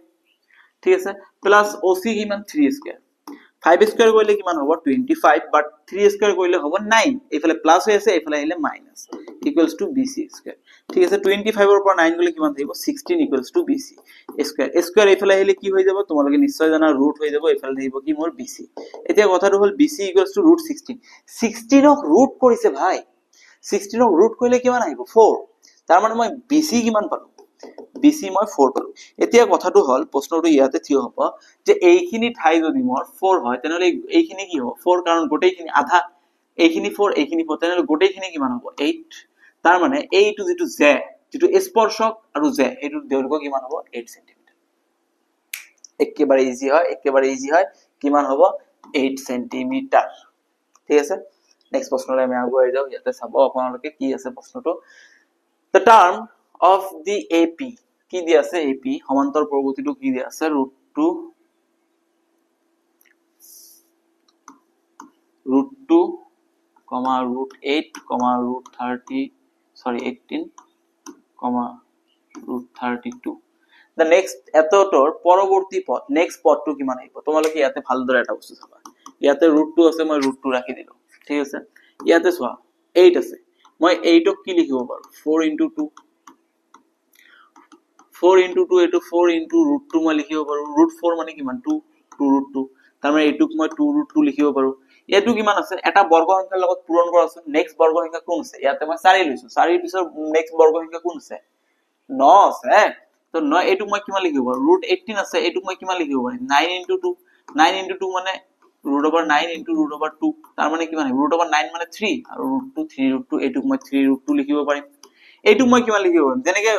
ঠিক আছে, প্লাছ অ' চি কিমান? 3 স্কোৱাৰ। 5 স্কোৱাৰ কৰিলে কিমান হ'ব? 25, বাট 3 স্কোৱাৰ কৰিলে হ'ব 9। এইফালে প্লাছ হৈ আছে, এইফালে আহিলে minus, equals to B C square. ঠিক আছে, 25ৰ পৰা 9 গ'লে কিমান থাকিব? 16 equals to B C square. Square এইফালে আহিলে কি হৈ যাব? তোমালোকে নিশ্চয় জানা, ৰুট হৈ যাব। এইফালে থাকিব কি মোৰ? B C. এতিয়া কথাটো হ'ল B C equals to root 16। 16ক root কৰিছে ভাই, 16ক ৰুট কৰিলে কিমান আহিব? 4। তাৰ মানে মই বি চি কিমান পালো? বি চি মই 4 পালো। এতিয়া কথাটো হ'ল, প্ৰশ্নটো ইয়াতে থিয় হ'ব যে এইখিনি ঠাই যদি মোৰ 4 হয়, তেনেহ'লে এইখিনি কি হ'ব? 4, কাৰণ গোটেইখিনি আধা, এইখিনি 4, এইখিনি 4, তেনেহ'লে গোটেইখিনি কিমান হ'ব? 8। তাৰ মানে এইটো যিটো জে, যিটো স্পৰ্শক আৰু জে, সেইটো দৈৰ্ঘ্য কিমান হ'ব? 8 চেণ্টিমিটাৰ। একেবাৰে ইজি হয়, একেবাৰে ইজি হয়। কিমান হ'ব? 8 চেণ্টিমিটাৰ। ঠিক আছে, নেক্সট প্ৰশ্নলৈ আমি আগুৱাই যাওঁ। ইয়াতে চাব আপোনালোকে কি আছে প্ৰশ্নটো। The term of the A P কি দি আছে? এ পি সমান্তৰ প্ৰগতিটো কি দি আছে? Root two, root two comma root eight comma root 30, sorry 18 comma root 32। The next এতটোৰ পৰৱৰ্তী পদ, নেক্সট পদটো কিমান আহিব? তোমালোকে ইয়াতে ভালদৰে এটা বস্তু চাবা। ইয়াতে ৰুট টু আছে, মই ৰুট টু ৰাখি দিলো। ঠিক আছে, ইয়াতে চোৱা 8 আছে, মই 8ক কি লিখিব পাৰো? 4 ইন্টু 2, 4 ইন্টু 2, এইটো 4 ইন্টু ৰুট টু মই লিখিব পাৰো। ৰুট 4 মানে কিমান? 2, 2 ৰুট 2। তাৰমানে এইটোক মই 2 ৰুট 2 লিখিব পাৰো। এইটো কিমান আছে? এটা বৰ্গ সংখ্যাৰ লগত পূৰণ কৰাচোন। নেক্সট বৰ্গ সংখ্যা কোন আছে? ইয়াতে মই 4 লৈছো, 4ৰ পিছৰ নেক্সট বৰ্গ সংখ্যা কোন আছে? 9 আছে। তো 9, এইটোক মই কিমান লিখিব পাৰো? ৰুট 18 আছে, এইটোক মই কিমান লিখিব পাৰিম? 9 ইন্টু 2, 9 ইন্টু 2 মানে root over 9 into root over 2, তাৰ মানে কিমান? ৰুট অভাৰ 9 মানে 3, আৰু ৰুট 2, 3 ৰুট 2, এইটোক মই 3 ৰুট 2 লিখিব পাৰিম। এইটোক মই কিমান লিখিব পাৰিম? যেনেকে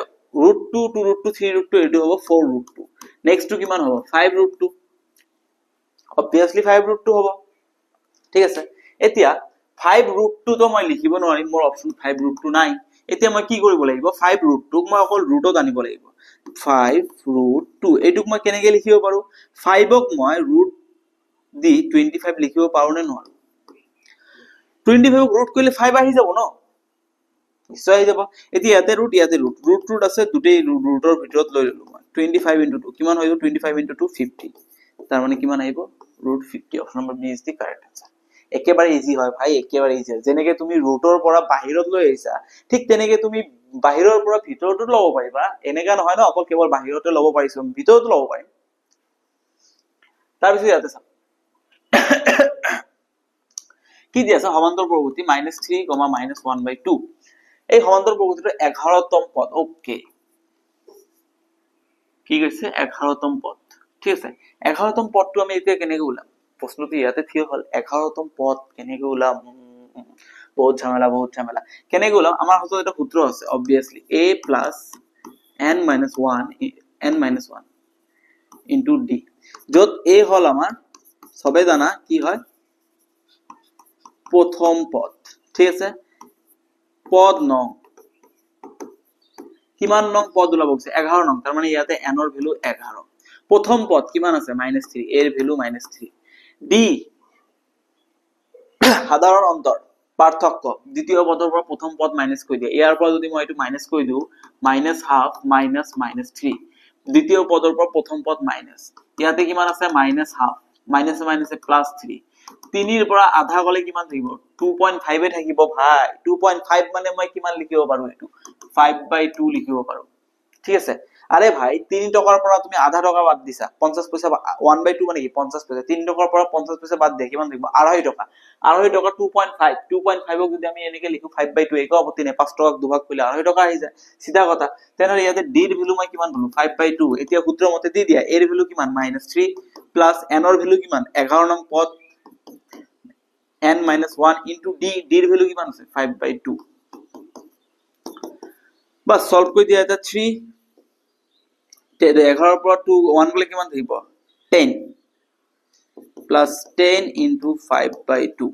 root 2, 2 root 2, 3 root 2, এইটো হ'ব 4 ৰুট 2। নেক্সটটো কিমান হ'ব? 5 ৰুট 2, অবভিয়াছলি 5 ৰুট 2 হ'ব। ঠিক আছে, এতিয়া 5 ৰুট 2 তো মই লিখিব নোৱাৰিম, মোৰ অপশ্যন 5 ৰুট 2 নাই। এতিয়া মই কি কৰিব লাগিব? 5 ৰুট 2ক মই অকল ৰুটত আনিব লাগিব। 5 ৰুট 2 এইটোক মই কেনেকে লিখিব পাৰো? 5ক মই ৰুট দি 25 লিখিব পাৰো নে নোৱাৰো? 25ক ৰুট কৰিলে 5 আহি যাব ন? নিশ্চয় আহি যাব। এতিয়া ইয়াতে ৰুট, ইয়াতে ৰুট, ৰুট ৰুট আছে, দুটেই ৰুটৰ ভিতৰত লৈ ললো মই। 25 ইন্টু 2 কিমান হৈ যাব? 25 ইন্টু 2 50, তাৰ মানে কিমান আহিব? Root 50। Option number B is the correct answer. একেবাৰে ইজি হয় ভাই, একেবাৰে ইজি হয়। যেনেকে তুমি ৰুটৰ পৰা বাহিৰত লৈ আহিছা, ঠিক তেনেকে তুমি বাহিৰৰ পৰা ভিতৰতো ল'ব পাৰিবা। এনেকা নহয় ন অকল কেৱল বাহিৰতে ল'ব পাৰিছো, ভিতৰতো ল'ব পাৰিম। তাৰপিছত ইয়াতে চাম কি দি আছে? সমান্তৰ প্ৰগতি -3, -1/2। এই সমান্তৰ প্ৰগতিটো 11তম পদ। অ'কে, কি কৈছে? 11তম পদ। ঠিক আছে, 11তম পদটো আমি এতিয়া কেনেকে ওলাম? প্ৰশ্নটো ইয়াতে থিয় হ'ল। 11তম পদ কেনেকে ওলাম? বহুত ঝামেলা, বহুত ঝামেলা। কেনেকে ওলাম? আমাৰ হাতত এটা সূত্ৰ আছে obviously, A plus N minus 1, N minus 1 into D, য'ত এ হ'ল আমাৰ চবে জানা কি হয়? প্ৰথম পদ। ঠিক আছে, পদ নং, কিমান নং পদ ওলাব গৈছে? 11 নং। তাৰ মানে ইয়াতে এনৰ ভেলু 11। প্ৰথম পদ কিমান আছে? -3, এৰ ভেলু -3। ডি সাধাৰণ অন্তৰ পাৰ্থক্য, দ্বিতীয় পদৰ পৰা প্ৰথম পদ মাইনাছ কৰি দিয়ে। ইয়াৰ পৰা যদি মই এইটো মাইনাছ কৰি দিওঁ, -হাফ মাইনাছ -3, দ্বিতীয় পদৰ পৰা প্ৰথম পদ মাইনাছ, ইয়াতে কিমান আছে? -হাফ, মাইনাছে মাইনাছে +3, 3ৰ পৰা আধা গ'লে কিমান থাকিব? 2.5 থাকিব ভাই। 2.5 মানে মই কিমান লিখিব পাৰো? এইটো 5/2 লিখিব পাৰো। ঠিক আছে, আৰে ভাই 3 টকাৰ পৰা তুমি আধা টকা বাদ দিছা, 50 পইচা, 1/2 মানে কি? 50 পইচা। 3 টকাৰ পৰা 50 পইচা বাদ দিয়ে কিমান থাকিব? 2.5 টকা। 2.5 টকা 2.5, 2.5ক যদি আমি এনেকে লিখো 5/2, একো আপত্তি নাই, 5 টকাক দুভাগ কৰিলে 2.5 টকা আহি যায়, চিধা কথা। তেনেহ'লে ইয়াতে ডিৰ ভেলু মই কিমান পালো? 5/2। এতিয়া সূত্ৰ মতে দি দিয়া, এৰ ভেলু কিমান? -3 প্লাছ এনৰ ভেলু কিমান? 11 নং পদ n minus 1 into D, ডিৰ ভেলু কিমান আছে? 5/2। বাছ সলভ কৰি দিয়া। এটা 3 11ৰ পৰা 2 1 গ'লে কিমান থাকিব? 10 প্লাছ 10 ইনটু 5/2।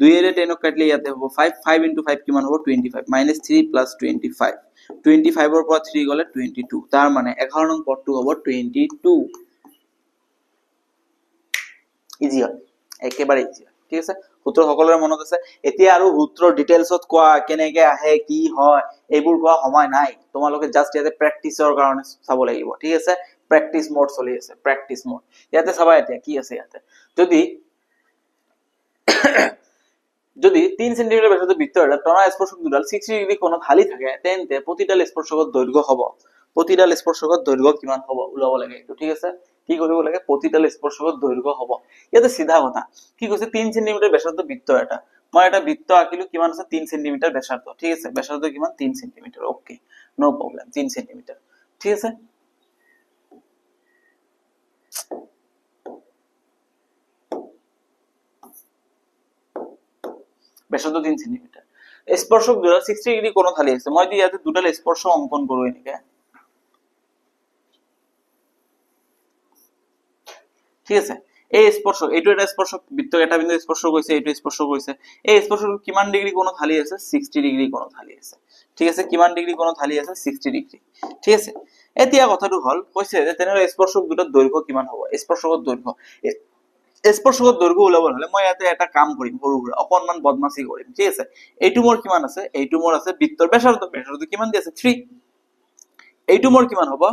দুইয়েৰে 10ক কাটিলে ইয়াতে হ'ব 5, 5 ইনটু 5 কিমান হ'ব? 25, মাইনাছ 3 প্লাছ 25, 25ৰ পৰা 3 গ'লে 22। তাৰ মানে 11 নং পদটো হ'ব 22। ইজি হয়, একেবাৰে ইজি হয়। ঠিক আছে, সূত্ৰ সকলোৰে মনত আছে। এতিয়া আৰু সূত্ৰ ডিটেইলছত কোৱা কেনেকে আহে কি হয় এইবোৰ কোৱা সময় নাই, তোমালোকে জাষ্ট ইয়াতে প্ৰেক্টিচৰ কাৰণে চাব লাগিব। ঠিক আছে, প্ৰেক্টিচ মোড চলি আছে, প্ৰেক্টিচ মোড। ইয়াতে চাবা এতিয়া কি আছে ইয়াতে, যদি যদি 3 চেণ্টিমিটাৰ ব্যাসাৰ্ধ বৃত্ত এটা টনা স্পৰ্শক দুডাল 60 ডিগ্ৰী কোণত হালি থাকে, তেন্তে প্ৰতিডাল স্পৰ্শকৰ দৈৰ্ঘ্য হ'ব, প্ৰতিডাল স্পৰ্শকৰ দৈৰ্ঘ্য কিমান হ'ব ওলাব লাগে এইটো। ঠিক আছে, কি কৰিব লাগে? প্ৰতিডাল স্পৰ্শকৰ দৈৰ্ঘ্য হ'ব। ইয়াতে চিধা কথা কি কৈছে, 3 চেণ্টিমিটাৰ ব্যাসাৰ্ধ বৃত্ত এটা, মই এটা বৃত্ত আঁকিলো, কিমান আছে? 3 চেণ্টিমিটাৰ ব্যাসাৰ্ধ। ঠিক আছে, ব্যাসাৰ্ধ কিমান? 3 চেণ্টিমিটাৰ। অ'কে, ন' প্ৰব্লেম, 3 চেণ্টিমিটাৰ। ঠিক আছে, ব্যাসাৰ্ধ 3 চেণ্টিমিটাৰ, স্পৰ্শক দুডাল 60 ডিগ্ৰী কোণত হালি আছে। মই যদি ইয়াতে দুডাল স্পৰ্শ অংকন কৰো এনেকে, ঠিক আছে, এই স্পৰ্শক, এইটো এটা স্পৰ্শক বৃত্ত, এটা বিন্দু স্পৰ্শ কৰিছে, এইটো স্পৰ্শ কৰিছে, এই স্পৰ্শক কিমান ডিগ্ৰী কোণত হালি আছে? 60 ডিগ্ৰী কোণত হালি আছে। ঠিক আছে, কিমান ডিগ্ৰী কোণত হালি আছে? 60 ডিগ্ৰী। ঠিক আছে, এতিয়া কথাটো হ'ল কৈছে যে তেনেহ'লে স্পৰ্শক দুটাৰ দৈৰ্ঘ্য কিমান হ'ব? স্পৰ্শকৰ দৈৰ্ঘ্য, স্পৰ্শকৰ দৈৰ্ঘ্য ওলাবলৈ হ'লে মই ইয়াতে এটা কাম কৰিম, সৰু সুৰা অকণমান বদমাচি কৰিম। ঠিক আছে, এইটো মোৰ কিমান আছে? এইটো মোৰ আছে বৃত্তৰ ব্যাসাৰ্ধ, ব্যাসাৰ্ধ কিমান দি আছে? 3। এইটো মোৰ কিমান হ'ব?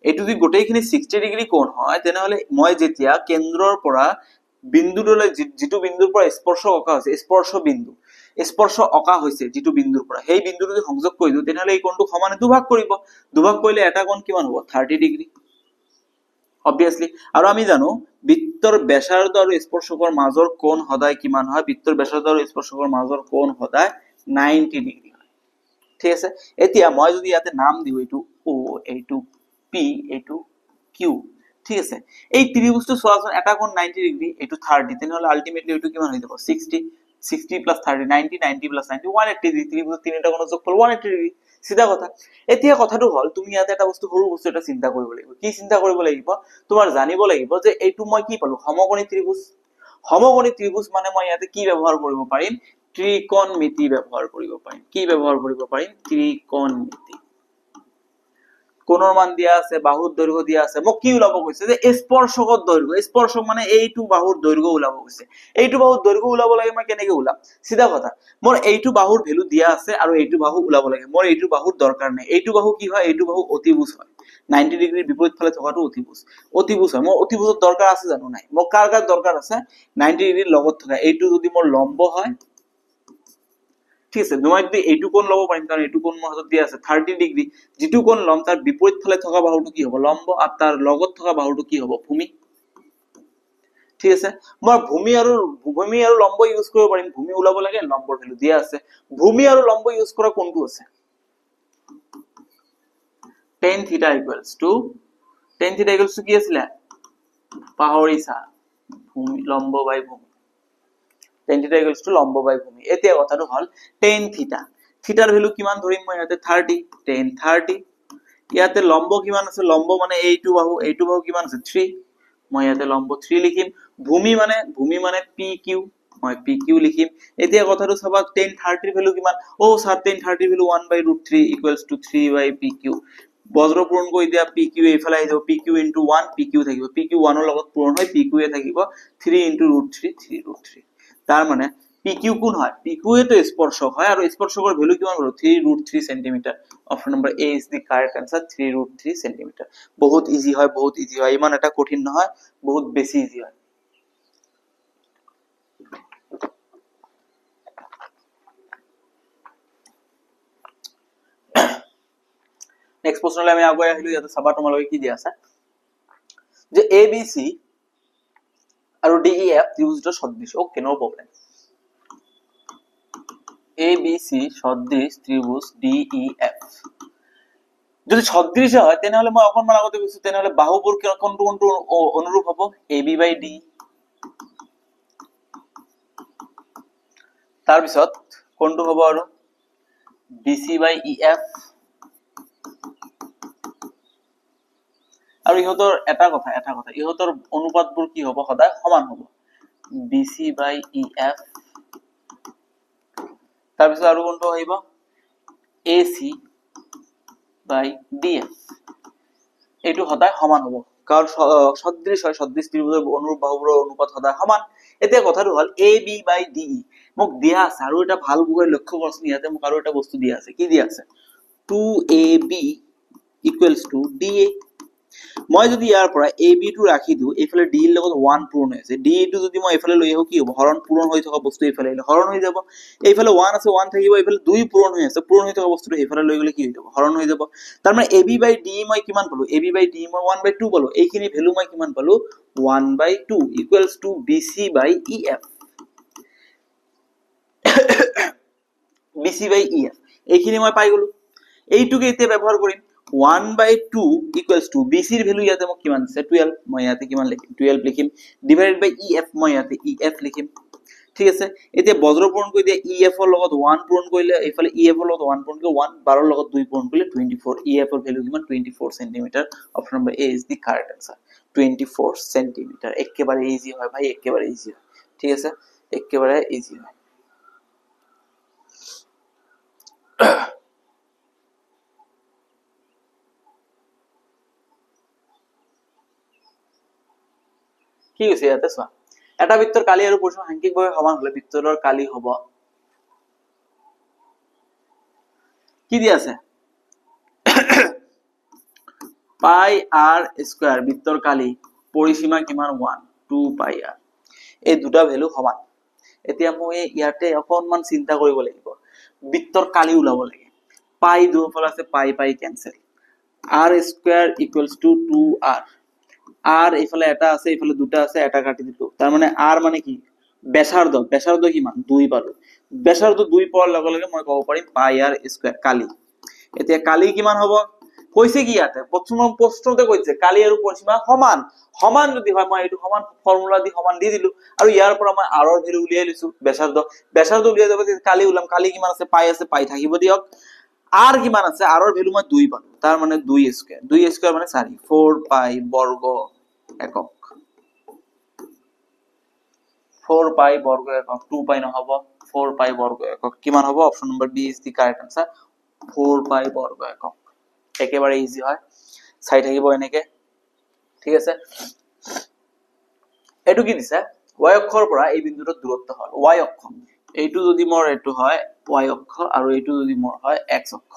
এইটো যদি গোটেইখিনি 60 ডিগ্ৰী কোণ হয়, তেনেহ'লে মই যেতিয়া কেন্দ্ৰৰ পৰা বিন্দুটোলৈ, যিটো বিন্দুৰ পৰা স্পৰ্শ অঁকা হৈছে, স্পৰ্শ বিন্দু, স্পৰ্শ অঁকা হৈছে যিটো বিন্দুৰ পৰা, সেই বিন্দুটো যদি সংযোগ কৰি দিওঁ, তেনেহ'লে এই কোণটো সমানে দুভাগ কৰিব। দুভাগ কৰিলে এটা কোণ কিমান হ'ব? 30 ডিগ্ৰী অবভিয়াছলি। আৰু আমি জানো বৃত্তৰ ব্যাসাৰ্ধ আৰু স্পৰ্শকৰ মাজৰ কোণ সদায় কিমান হয়? বৃত্তৰ ব্যাসাৰ্ধ আৰু স্পৰ্শকৰ মাজৰ কোণ সদায় 90 ডিগ্ৰী হয়। ঠিক আছে, এতিয়া মই যদি ইয়াতে নাম দিওঁ, এইটো অ', এইটো পি, এইটো কিউ। ঠিক আছে, এই ত্ৰিভুজটো চোৱাচোন, এটা কোণ 90 ডিগ্ৰী, এইটো 30, তেনেহ'লে আল্টিমেটলি এইটো কিমান হৈ যাব? 60, 60 প্লাছ 30 90, 90 প্লাছ 90 180 ডিগ্ৰী। ত্ৰিভুজৰ তিনিটা কোণৰ যোগফল 180 ডিগ্ৰী। চিধা কথা। এতিয়া কথাটো হ'ল তুমি ইয়াতে এটা বস্তু, সৰু বস্তু এটা চিন্তা কৰিব লাগিব। কি চিন্তা কৰিব লাগিব? তোমাৰ জানিব লাগিব যে এইটো মই কি পালো? সমকোণী ত্ৰিভুজ। সমকোণী ত্ৰিভুজ মানে মই ইয়াতে কি ব্যৱহাৰ কৰিব পাৰিম? ত্ৰিকোণমিতি ব্যৱহাৰ কৰিব পাৰিম। কি ব্যৱহাৰ কৰিব পাৰিম? ত্ৰিকোণমিতি। কোণৰ মান দিয়া আছে, বাহুৰ দৈৰ্ঘ্য দিয়া আছে। মোক কি ওলাব কৈছে? যে স্পৰ্শকৰ দৈৰ্ঘ্য। স্পৰ্শক মানে এইটো বাহুৰ দৈৰ্ঘ্য ওলাব কৈছে। এইটো বাহুৰ দৈৰ্ঘ্য ওলাব লাগে, মই কেনেকে ওলাম? চিধা কথা, মোৰ এইটো বাহুৰ ভেলু দিয়া আছে আৰু এইটো বাহু ওলাব লাগে। মোৰ এইটো বাহুৰ দৰকাৰ নাই। এইটো বাহু কি হয়? এইটো বাহু অতিভুজ হয়। 90 ডিগ্ৰীৰ বিপৰীত ফালে থকাটো অতিভুজ, অতিভুজ হয়। মোৰ অতিভুজৰ দৰকাৰ আছে জানো? নাই। মোক কাৰ কাৰ দৰকাৰ আছে? 90 ডিগ্ৰীৰ লগত থকা এইটো যদি মোৰ লম্ব হয়, ঠিক আছে, মই যদি এইটো কোণ ল'ব পাৰিম, কাৰণ এইটো কোণ মোৰ হাতত দিয়া আছে 30 ডিগ্ৰী। যিটো কোণ ল'ম তাৰ বিপৰীত ফালে থকা বাহুটো কি হ'ব? লম্ব। আৰু তাৰ লগত থকা বাহুটো কি হ'ব? ভূমি। ঠিক আছে, মই ভূমি আৰু লম্ব ইউজ কৰিব পাৰিম। ভূমি ওলাব লাগে, লম্বৰ ভেলু দিয়া আছে। ভূমি আৰু লম্ব ইউজ কৰা কোনটো আছে? tan theta equals to, tan theta equals to কি আছিলে? পাহৰিছা? ভূমি, লম্ব বাই ভূমি। tan theta equals to লম্ব বাই ভূমি। এতিয়া কথাটো হ'ল tan theta, থিটাৰ ভেলু কিমান ধৰিম মই ইয়াতে? 30, tan 30। ইয়াতে লম্ব কিমান আছে? লম্ব মানে এইটো বাহু, এইটো বাহু কিমান আছে? 3। মই ইয়াতে লম্ব 3 লিখিম। ভূমি মানে, ভূমি মানে পি কিউ, মই পি কিউ লিখিম। এতিয়া কথাটো চাবা, tan 30 ৰ ভেলু কিমান? অ' ছাৰ, tan 30 ৰ ভেলু 1/√3 ইকুৱেলছ টু 3/PQ। বজ্ৰ পূৰণ কৰি দিয়া, পি কিউ এইফালে আহি যাব, P Q into 1 P Q থাকিব, পি কিউ 1ৰ লগত পূৰণ হৈ পি কিউ এ থাকিব 3 ইন্টু √3, 3 √3। তাৰ মানে পি কিউ কোন হয়? পি কিউ এটো স্পৰ্শক হয়, আৰু স্পৰ্শকৰ ভেলু কিমান বাৰু? 3 √3 centimetre. Option number A is the correct answer, 3 √3 centimetre. বহুত ইজি হয়, বহুত ইজি হয়, ইমান এটা কঠিন নহয়, বহুত বেছি ইজি হয়। নেক্সট প্ৰশ্নলৈ আমি আগুৱাই আহিলো। ইয়াতে চাবা তোমালোকে কি দিয়া আছে, যে এ বি চি আৰু ডি ই এফ ত্ৰিভুজ দুটা সদৃশ। Okay, no problem. A B C সদৃশ ত্ৰিভুজ ডি ই এফ যদি সদৃশ হয়, তেনেহ'লে মই অকণমান আগতে কৈছো, তেনেহ'লে বাহুবোৰ কোনটো কোনটো অনুৰূপ হ'ব? A B by D. তাৰপিছত কোনটো হ'ব আৰু? B C by E F. আৰু ইহঁতৰ এটা কথা ইহঁতৰ অনুপাতবোৰ কি হ'ব? সদায় সমান হ'ব, B C by E F. তাৰপিছত আৰু কোনটো আহিব? A C by D F. এইটো সদায় সমান হ'ব, কাৰণ সদৃশ হয়, সদৃশ ত্ৰিভুজৰ অনুৰূপ বাহুবোৰৰ অনুপাত সদায় সমান। এতিয়া কথাটো হ'ল A B by D E মোক দিয়া আছে, আৰু এটা ভাল কৰি লক্ষ্য কৰচোন, ইয়াতে মোক আৰু এটা বস্তু দিয়া আছে। কি দিয়া আছে? 2 A B equals to D A. মই যদি ইয়াৰ পৰা এ বি টো ৰাখি দিওঁ, এইফালে ডি ৰ লগত 1 পূৰণ হৈ আছে, ডি টো যদি মই এইফালে লৈ আহো কি হ'ব? হৰণ পূৰণ হৈ থকা বস্তু এইফালে আহিলে হৰণ হৈ যাব। এইফালে 1 আছে, 1 থাকিব, এইফালে 2 পূৰণ হৈ আছে, পূৰণ হৈ থকা বস্তুটো এইফালে লৈ গ'লে কি হৈ যাব? হৰণ হৈ যাব। তাৰমানে এ বি বাই ডি মই কিমান পালো? এ বি বাই ডি মই 1/2 পালো। এইখিনি ভেলু মই কিমান পালো? 1/2 equals to B C by E F. B C by E F এইখিনি মই পাই গলো। এইটোকে এতিয়া ব্যৱহাৰ কৰিম। 1/2 ইকুৱেলছ টু বি চিৰ ভেলু ইয়াতে মোক কিমান দিছে? 12। মই ইয়াতে কিমান লিখিম? 12 লিখিম। ডিভাইডেড বাই ই এফ, মই ইয়াতে ই এফ লিখিম। ঠিক আছে, এতিয়া বজ্ৰ পূৰণ কৰি দিয়া, ই এফৰ লগত 1 পূৰণ কৰিলে, এইফালে ই এফৰ লগত 1 পূৰণ কৰিলে 1, 12ৰ লগত 2 পূৰণ কৰিলে 24। ই এফৰ ভেলু কিমান? 24 centimetre. Option number A is the correct answer, 24 centimetre. একেবাৰে ইজি হয় ভাই, একেবাৰে ইজি হয়। ঠিক আছে, একেবাৰে ইজি হয়। কি কৈছে ইয়াতে চোৱা, এটা বৃত্তৰ কালি আৰু পৰিসীমা সাংখ্যিকভাৱে সমান হলে বৃত্তৰ কালি হ'ব কি দিয়া আছে? পাই আৰ স্কয়াৰ, বৃত্তৰ কালি, পৰিসীমা কিমান? 1, 2 পাই আৰ। এই দুটা ভেলু সমান। এতিয়া মই ইয়াতে অকণমান চিন্তা কৰিব লাগিব, বৃত্তৰ কালি ওলাব লাগে। পাই দুফালে আছে, pi pi cancel, R square equals to 2 R. R এইফালে এটা আছে, এইফালে দুটা আছে, এটা কাটি দিলো। তাৰমানে আৰ মানে কি? ব্যাসাৰ্ধ। ব্যাসাৰ্ধ কিমান? 2 পালো। ব্যাসাৰ্ধ 2 পোৱাৰ লগে লগে মই ক'ব পাৰিম পাই আৰ স্কয়াৰ কালি। এতিয়া কালি কিমান হ'ব? কৈছে কি ইয়াতে প্ৰথম প্ৰশ্নতে কৈছে কালি আৰু পৰিসীমা সমান। সমান যদি হয় মই এইটো সমান ফৰ্মুলা দি সমান দি দিলো, আৰু ইয়াৰ পৰা মই আৰৰ ভেলু উলিয়াই লৈছো, ব্যাসাৰ্ধ। ব্যাসাৰ্ধ উলিয়াই যাব, কালি ওলাম। কালি কিমান আছে? পাই আছে, পাই থাকিব দিয়ক। আর কিমান আছে? আৰৰ ভেলু মই 2 পালো, তাৰ মানে 2 স্কয়াৰ, 2 স্কয়াৰ মানে 4, 4 পাই বৰ্গ একক। 4 পাই বৰ্গ একক, 2 পাই নহব, 4 পাই বৰ্গ একক কিমান হ'ব? Option number B is the correct answer, 4 pi বৰ্গ একক। একেবাৰে ইজি হয়, চাই থাকিব এনেকে। ঠিক আছে, এইটো কি দিছে? ৱাই অক্ষৰ পৰা এই বিন্দুটোৰ দূৰত্ব হ'ল ৱাই অক্ষ। এইটো যদি মোৰ এইটো হয় ৱাই অক্ষ, আৰু এইটো যদি মোৰ হয় এক্স অক্ষ।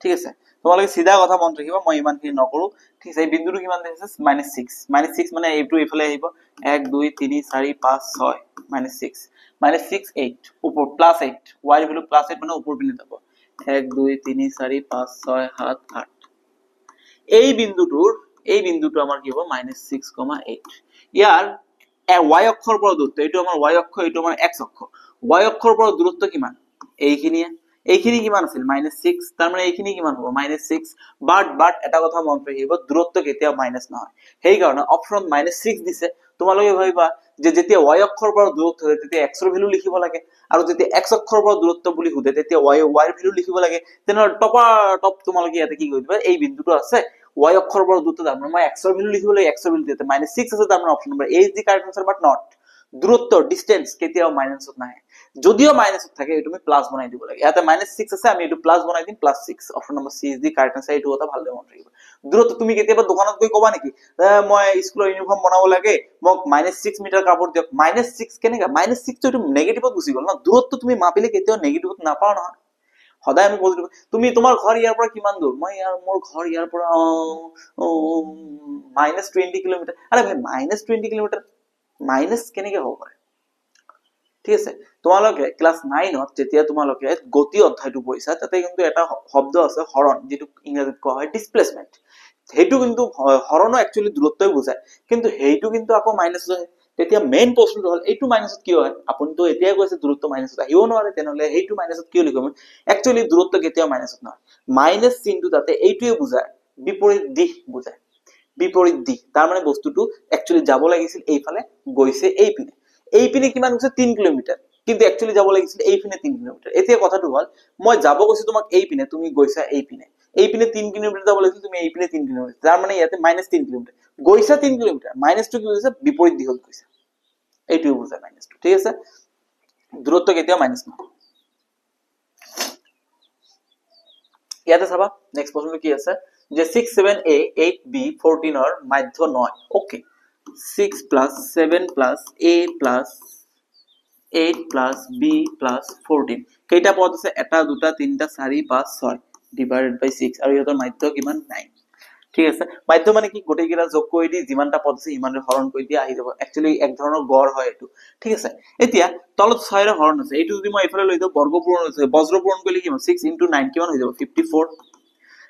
ঠিক আছে, তোমালোকে চিধা কথা মনত ৰাখিবা, মই ইমানখিনি নকৰো। ঠিক আছে, এই বিন্দুটো কিমান দিছে? -6। -6 মানে এইটো এইফালে আহিব, 1 2 3 4 5 6, -6, -6 8, ওপৰ +8, ৱাইৰ ভেলু +8 মানে ওপৰ পিনে যাব, 1 2 3 4 5 6 7 8। এই বিন্দুটো আমাৰ কি হ'ব? -6, 8। ইয়াৰ ৱাই অক্ষৰ পৰা দূৰত্ব, এইটো আমাৰ ৱাই অক্ষ, এইটো আমাৰ এক্স অক্ষ। ৱাই অক্ষৰ পৰা দূৰত্ব কিমান? এইখিনিয়ে। এইখিনি কিমান আছিল? -6, তাৰমানে এইখিনি কিমান হ'ব? -6। বাট এটা কথা মনত ৰাখিব, দূৰত্ব কেতিয়াও মাইনাছ নহয়। সেইকাৰণে অপশ্যনত -6 দিছে। তোমালোকে ভাবিবা যে যেতিয়া ৱাই অক্ষৰ পৰা দূৰত্ব হয় তেতিয়া এক্সৰ ভেলু লিখিব লাগে, আৰু যেতিয়া এক্স অক্ষৰ পৰা দূৰত্ব বুলি সোধে তেতিয়া ৱাইৰ ভেলু লিখিব লাগে। তেনেহ'লে টপ তোমালোকে ইয়াতে কি কৰি দিবা? এই বিন্দুটো আছে ৱাই অক্ষৰ পৰা দূৰত্ব, তাৰমানে মই এক্সৰ ভেলু লিখিব লাগে, এক্সৰ ভেলু ইয়াতে -6 আছে, তাৰমানে option number A is the correct answer, but not. দূৰত্ব ডিষ্টেঞ্চ কেতিয়াও মাইনাছত নাহে, যদিও মাইনাছত থাকে এইটো আমি প্লাছ বনাই দিব লাগে। ইয়াতে -6 আছে, আমি এইটো প্লাছ বনাই দিম, +6। Option number C is the correct answer. এইটো কথা ভালদৰে মনত ৰাখিবা। দূৰত্ব তুমি কেতিয়াবা দোকানত গৈ ক'বা নেকি, মই স্কুলৰ ইউনিফৰ্ম বনাব লাগে, মোক -6 মিটাৰ কাপোৰ দিয়ক। -6 কেনেকা? -6 এইটো নেগেটিভত গুচি গ'ল ন। দূৰত্ব তুমি মাপিলে কেতিয়াও নেগেটিভত নাপাও নহয়, সদায় আমি পজিটিভ। তুমি তোমাৰ ঘৰ ইয়াৰ পৰা কিমান দূৰ? মই ইয়াৰ, মোৰ ঘৰ ইয়াৰ পৰা -20 কিলোমিটাৰ। আৰে ভাই, -20 কিলোমিটাৰ মাইনাছ কেনেকে হ'ব পাৰে? ঠিক আছে, তোমালোকে ক্লাছ 9ত যেতিয়া তোমালোকে গতি অধ্যায়টো পঢ়িছা, তাতে কিন্তু এটা শব্দ আছে হৰণ, যিটো ইংৰাজীত কোৱা হয় ডিছপ্লেচমেণ্ট। সেইটো কিন্তু হৰণো একচুৱেলি দূৰত্বই বুজায়, কিন্তু সেইটো কিন্তু আকৌ মাইনাছ হয়। তেতিয়া মেইন প্ৰশ্নটো হ'ল এইটো মাইনাছত কিয় হয়? আপুনিতো এতিয়াই কৈছে দূৰত্ব মাইনাছত আহিব নোৱাৰে, তেনেহ'লে সেইটো মাইনাছত কিয় লিখিব? একচুৱেলি দূৰত্ব কেতিয়াও মাইনাছত নহয়। মাইনাছ চিনটো তাতে এইটোৱে বুজায়, বিপৰীত দিশ বুজায়, বিপৰীত দিশ। তাৰমানে বস্তুটো একচুৱেলি যাব লাগিছিল এইফালে, গৈছে এইপিনে। এইপিনে কিমান গৈছে? 3 কিলোমিটাৰ। কিন্তু একচুৱেলি যাব লাগিছিল এইপিনে 3 কিলোমিটাৰ। এতিয়া কথাটো হ'ল মই যাব কৈছো তোমাক এইপিনে, তুমি গৈছা এইপিনে, এইপিনে 3 কিলোমিটাৰ যাব লাগিছিল, তুমি এইপিনে 3 কিলোমিটাৰ, তাৰ মানে ইয়াতে -3 কিলোমিটাৰ গৈছা, 3 কিলোমিটাৰ মাইনাছটো কি বুজাইছে, বিপৰীত দিশত গৈছা, এইটোৱে বুজায় মাইনাছটো। ঠিক আছে, দূৰত্ব কেতিয়াও মাইনাছ নহয়। ইয়াতে চাবা নেক্সট প্ৰশ্নটো কি আছে যে 6 7 a 8 b 14 ৰ মাধ্য 9। Okay, 6 plus 7 plus a plus 8 plus b plus 14, কেইটা পদ আছে, 1 2 3 4 5 6 ডিভাইডেড বাই 6, আৰু ইহঁতৰ মাধ্য কিমান, 9। ঠিক আছে, মাধ্য মানে কি, গোটেইকেইটা যোগ কৰি দি যিমানটা পদ আছে সিমানৰে হৰণ কৰি দিয়া আহি যাব। একচুৱেলি এক ধৰণৰ গড় হয় এইটো। ঠিক আছে, এতিয়া তলত 6ৰে হৰণ আছে, এইটো যদি মই এইফালে লৈ যাওঁ বৰ্গ পূৰণ হৈছে, বজ্ৰ পূৰণ কৰিলে কিমান, 6 ইনটু 9 কিমান হৈ যাব, 54।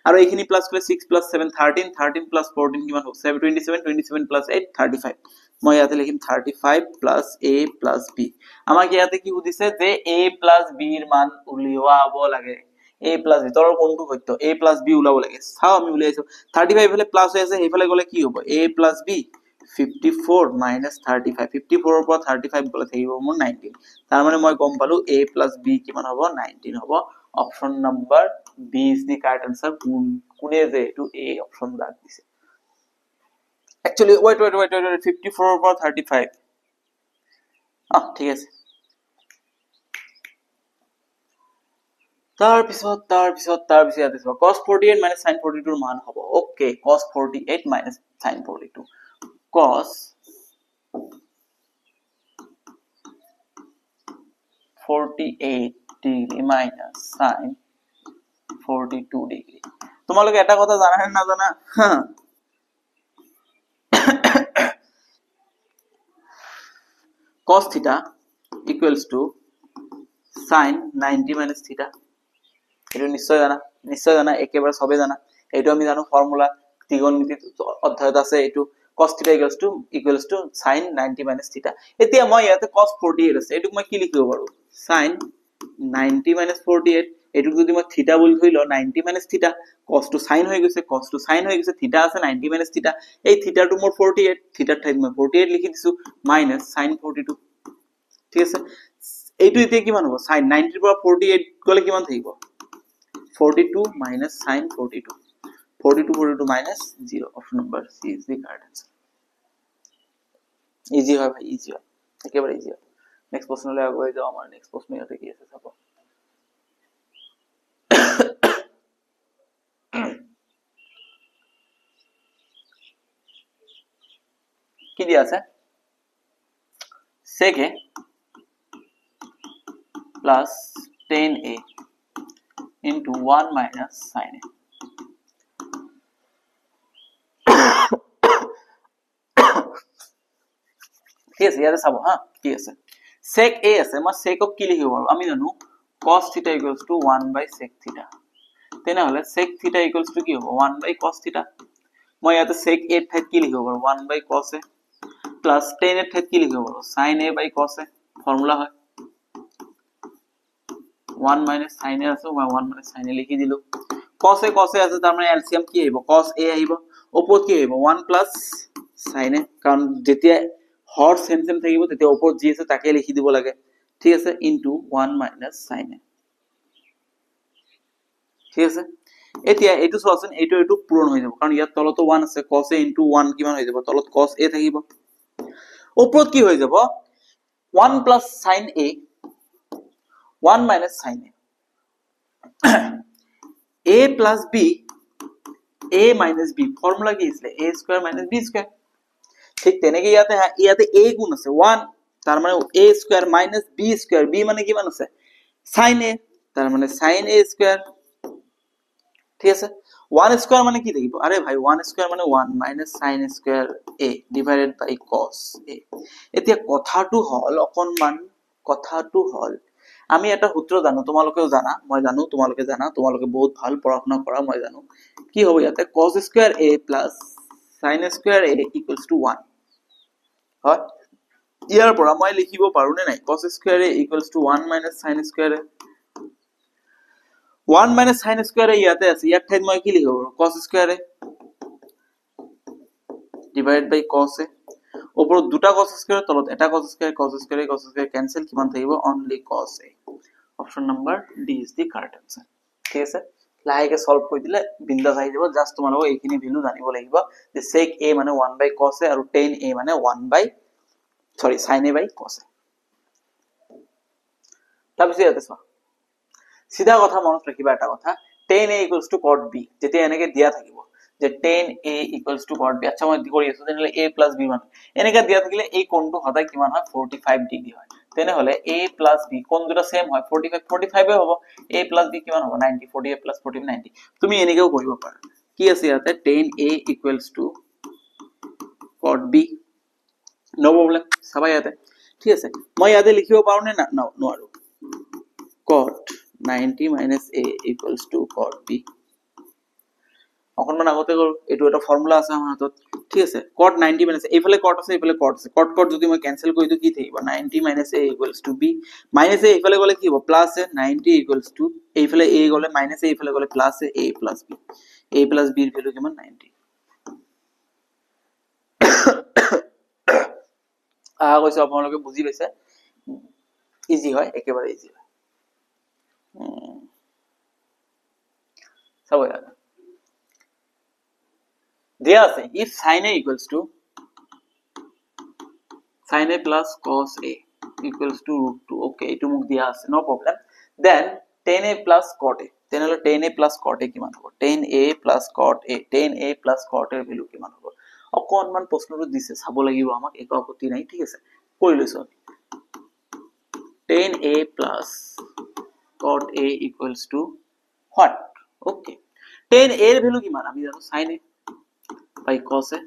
আৰু এইখিনি প্লাছ কৰিলে 6 প্লাছ 7 13, 13 প্লাছ 14 কিমান হ'ব, 27, 27 প্লাছ 8 35। মই ইয়াতে লিখিম 35 প্লাছ এ প্লাছ বি। আমাক ইয়াতে কি সুধিছে যে এ প্লাছ বিৰ মান উলিয়াব লাগে। এ প্লাছ বি তলৰ কোনটো সত্য, এ প্লাছ বি ওলাব লাগে। চাওঁ আমি উলিয়াইছো, 35 ফালে প্লাছ হৈ আছে, সেইফালে গ'লে কি হ'ব, এ প্লাছ বি 54 মাইনাছ 35, 54 ৰ পৰা 35 গ'লে থাকিব মোৰ 19। তাৰ মানে মই গম পালো এ প্লাছ বি কিমান হ'ব, 19 হ'ব। Option number B is the correct answer. কোনে যে এইটো এ অপশ্যন দাগ দিছে। Actually wait wait wait wait, 54 ৰ পৰা 35, ঠিক আছে। তাৰপিছত ইয়াতে চাবা cos 48 minus sin 42 ৰ মান হ'ব। Okay, cos 48 minus sin 42, cos 48 degree minus sin 42 degree. তোমালোকে এটা কথা জানা নে নাজানা, cos theta equals to sin 90 minus theta, এইটো নিশ্চয় জানা, নিশ্চয় জানা, একেবাৰে সবে জানা। এইটো আমি জানো ফৰ্মুলা, ত্ৰিকোণমিতি অধ্যায়ত আছে এইটো, cos theta equals to sin 90 minus theta। এতিয়া মই ইয়াতে cos 48 আছে, এইটোক মই কি লিখিব পাৰো, sin 90 minus 48, এইটোক যদি মই থিটা বুলি ধৰি লওঁ, 90 minus theta, cos টো sin হৈ গৈছে, cos টো sin হৈ গৈছে, থিটা আছে 90 minus theta, এই থিটাটো মোৰ 48, থিটাৰ ঠাইত মই 48 লিখি দিছো, minus sin 42। ঠিক আছে, এইটো এতিয়া কিমান হ'ব, sin 90 ৰ পৰা 48 গ'লে কিমান থাকিব, 42 minus sin 42, 42 minus 0। Option number C is the correct answer. Easy হয় ভাই, ইজি হয়, একেবাৰে ইজি হয়। নেক্সট প্ৰশ্নলৈ আগুৱাই যাওঁ। আমাৰ নেক্সট প্ৰশ্ন ইয়াতে কি আছে চাব। কি দিয়া আছে, sec a plus tan a into 1 minus sin a। ঠিক আছে, ইয়াতে চাব হা কি আছে, sec a আছে, মই sec ক কি লিখিব পাৰো, আমি জানো cos theta equals to 1 by sec theta। তেনেহলে sec theta equals to কি হ'ব, 1 by cos theta। মই ইয়াতে sec a ৰ ঠাইত কি লিখিব পাৰো, 1 by cos a plus tan এৰ ঠাইত কি লিখিব পাৰো, sin a by cos a, formula হয় 1 minus sin a আছে, মই 1 minus sin a লিখি দিলো। cos a cos a আছে, তাৰ মানে এলসিএম কি আহিব, cos a আহিব, ওপৰত কি আহিব, 1 plus sin a, কাৰণ যেতিয়া হৰ সেম সেম থাকিব তেতিয়া ওপৰত যি আছে তাকে লিখি দিব লাগে। ঠিক আছে, ইনটু 1 minus sin a। ঠিক আছে, এতিয়া এইটো চোৱাচোন, এইটো এইটো পূৰণ হৈ যাব, কাৰণ ইয়াত তলতো 1 আছে, cos a into 1 কিমান হৈ যাব, তলত cos a থাকিব, ওপৰত কি হৈ যাব, 1 plus sin a 1 minus sin a, a plus b a minus b, formula কি আছিলে, a square minus b square। ঠিক তেনেকে ইয়াতে ইয়াতে a গুণ আছে 1, তাৰ মানে a square minus b square, b মানে কিমান আছে, sin a, তাৰ মানে sin a square। ঠিক আছে, 1 square মানে কি থাকিব, আৰে ভাই 1 square মানে 1 minus sin square a divided by cos a। এতিয়া কথাটো হ'ল অকণমান, কথাটো হ'ল আমি এটা সূত্ৰ জানো, তোমালোকেও জানা, মই জানো, তোমালোকে জানা, তোমালোকে বহুত ভাল পঢ়া শুনা কৰা, মই জানো। কি হ'ব ইয়াতে, cos square a plus sin square a equals to 1 হয়। ইয়াৰ পৰা মই লিখিব পাৰো নে নাই, cos square a equals to 1 minus sin square a, 1 minus sin square a ইয়াতে আছে, ইয়াৰ ঠাইত মই কি লিখিব পাৰো, cos square a divided by cos a, ওপৰত দুটা কস স্কয়াৰ, তলত এটা cos square, cos square cos square cancel, কিমান থাকিব? Only cos A. Option number D is the correct answer. ঠিক আছে, লাহেকে সলভ কৰি দিলে বিন্দাছ আহি যাব। জাষ্ট তোমালোকক এইখিনি ভেলু জানিব লাগিব যে sec a মানে 1 বাই cos a আৰু tan a মানে 1 by sorry sin a by cos a। তাৰপিছত ইয়াতে চোৱা, চিধা কথা মনত ৰাখিবা এটা কথা, tan a equals to cot b। যেতিয়া এনেকে দিয়া থাকিব যে tan a equals to cot b, আচ্ছা মই কৰি আছো, তেনেহ'লে a plus b মান এনেকে দিয়া থাকিলে এই কোণটো সদায় কিমান হয়? 45 ডিগ্ৰী হয়। তেনেহ'লে a plus b কোণ দুটা সেম হয়, 45 45 হ'ব। a plus b কিমান হ'ব? 90, 45 প্লাছ 45 90। তুমি এনেকেও কৰিব পাৰা। কি আছে ইয়াতে? tan a equals to cot b, no problem। চাবা ইয়াতে, ঠিক আছে, মই ইয়াতে লিখিব পাৰো নে না নোৱাৰো? cot 90 minus a equals to cot b। অকণমান আগতে গ'ল, এইটো এটা ফৰ্মুলা আছে আমাৰ হাতত। ঠিক আছে, cot 90 minus, এইফালে cot আছে, এইফালে cot আছে, cot cot যদি মই কেনচেল কৰি দিওঁ কি থাকিব? 90 minus a equals to b। Minus a এইফালে গ'লে কি হ'ব? প্লাছ a, 90 equals to এইফালে a গ'লে মাইনাছ a, এইফালে গ'লে plus a, a plus b। a plus b ৰ ভেলু কিমান? 90। আশা কৰিছো আপোনালোকে বুজি পাইছে। ইজি হয়, একেবাৰে ইজি হয়। চাব ইয়াত দিয়া আছে, if sin a equals to sin a plus cos a equals to root 2, okay, এইটো মোক দিয়া আছে, no problem। Then tan a plus cot a, তেনেহ'লে tan a plus cot a কিমান হ'ব? tan a plus cot a, tan a plus cot a ৰ value কিমান হ'ব? অকণমান প্ৰশ্নটো দিছে, চাব লাগিব আমাক, একো আপত্তি নাই। ঠিক আছে, কৰি লৈছো আমি। tan a plus cot a equals to what? Okay, tan a ৰ ভেলু কিমান আমি জানো, sin a by cos a।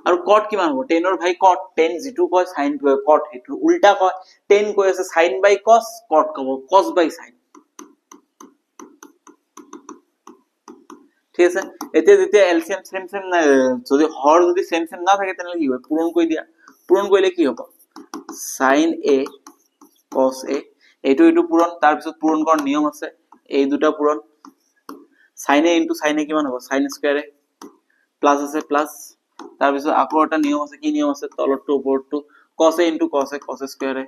আৰু cot কিমান হ'ব? tan ৰ ভাই cot, tan যিটো কয় sin কয় cot, সেইটো উল্টা কয়। tan কৈ আছে sin by cos, cot ক'ব cos by sin। ঠিক আছে, এতিয়া যেতিয়া এলচিএম সেম সেম যদি হৰ যদি সেম সেম না থাকে তেনেহ'লে কি হয়? পূৰণ কৰি দিয়া। পূৰণ কৰিলে কি হ'ব? sin a cos a, এইটো এইটো পূৰণ, তাৰপিছত পূৰণ কৰাৰ নিয়ম আছে, এই দুটা পূৰণ। sin a into sin a কিমান হ'ব? sin square a, plus আছে প্লাছ। তাৰপিছত আকৌ এটা নিয়ম আছে, কি নিয়ম আছে? তলৰটো ওপৰটো, cos a into cos a, cos square a।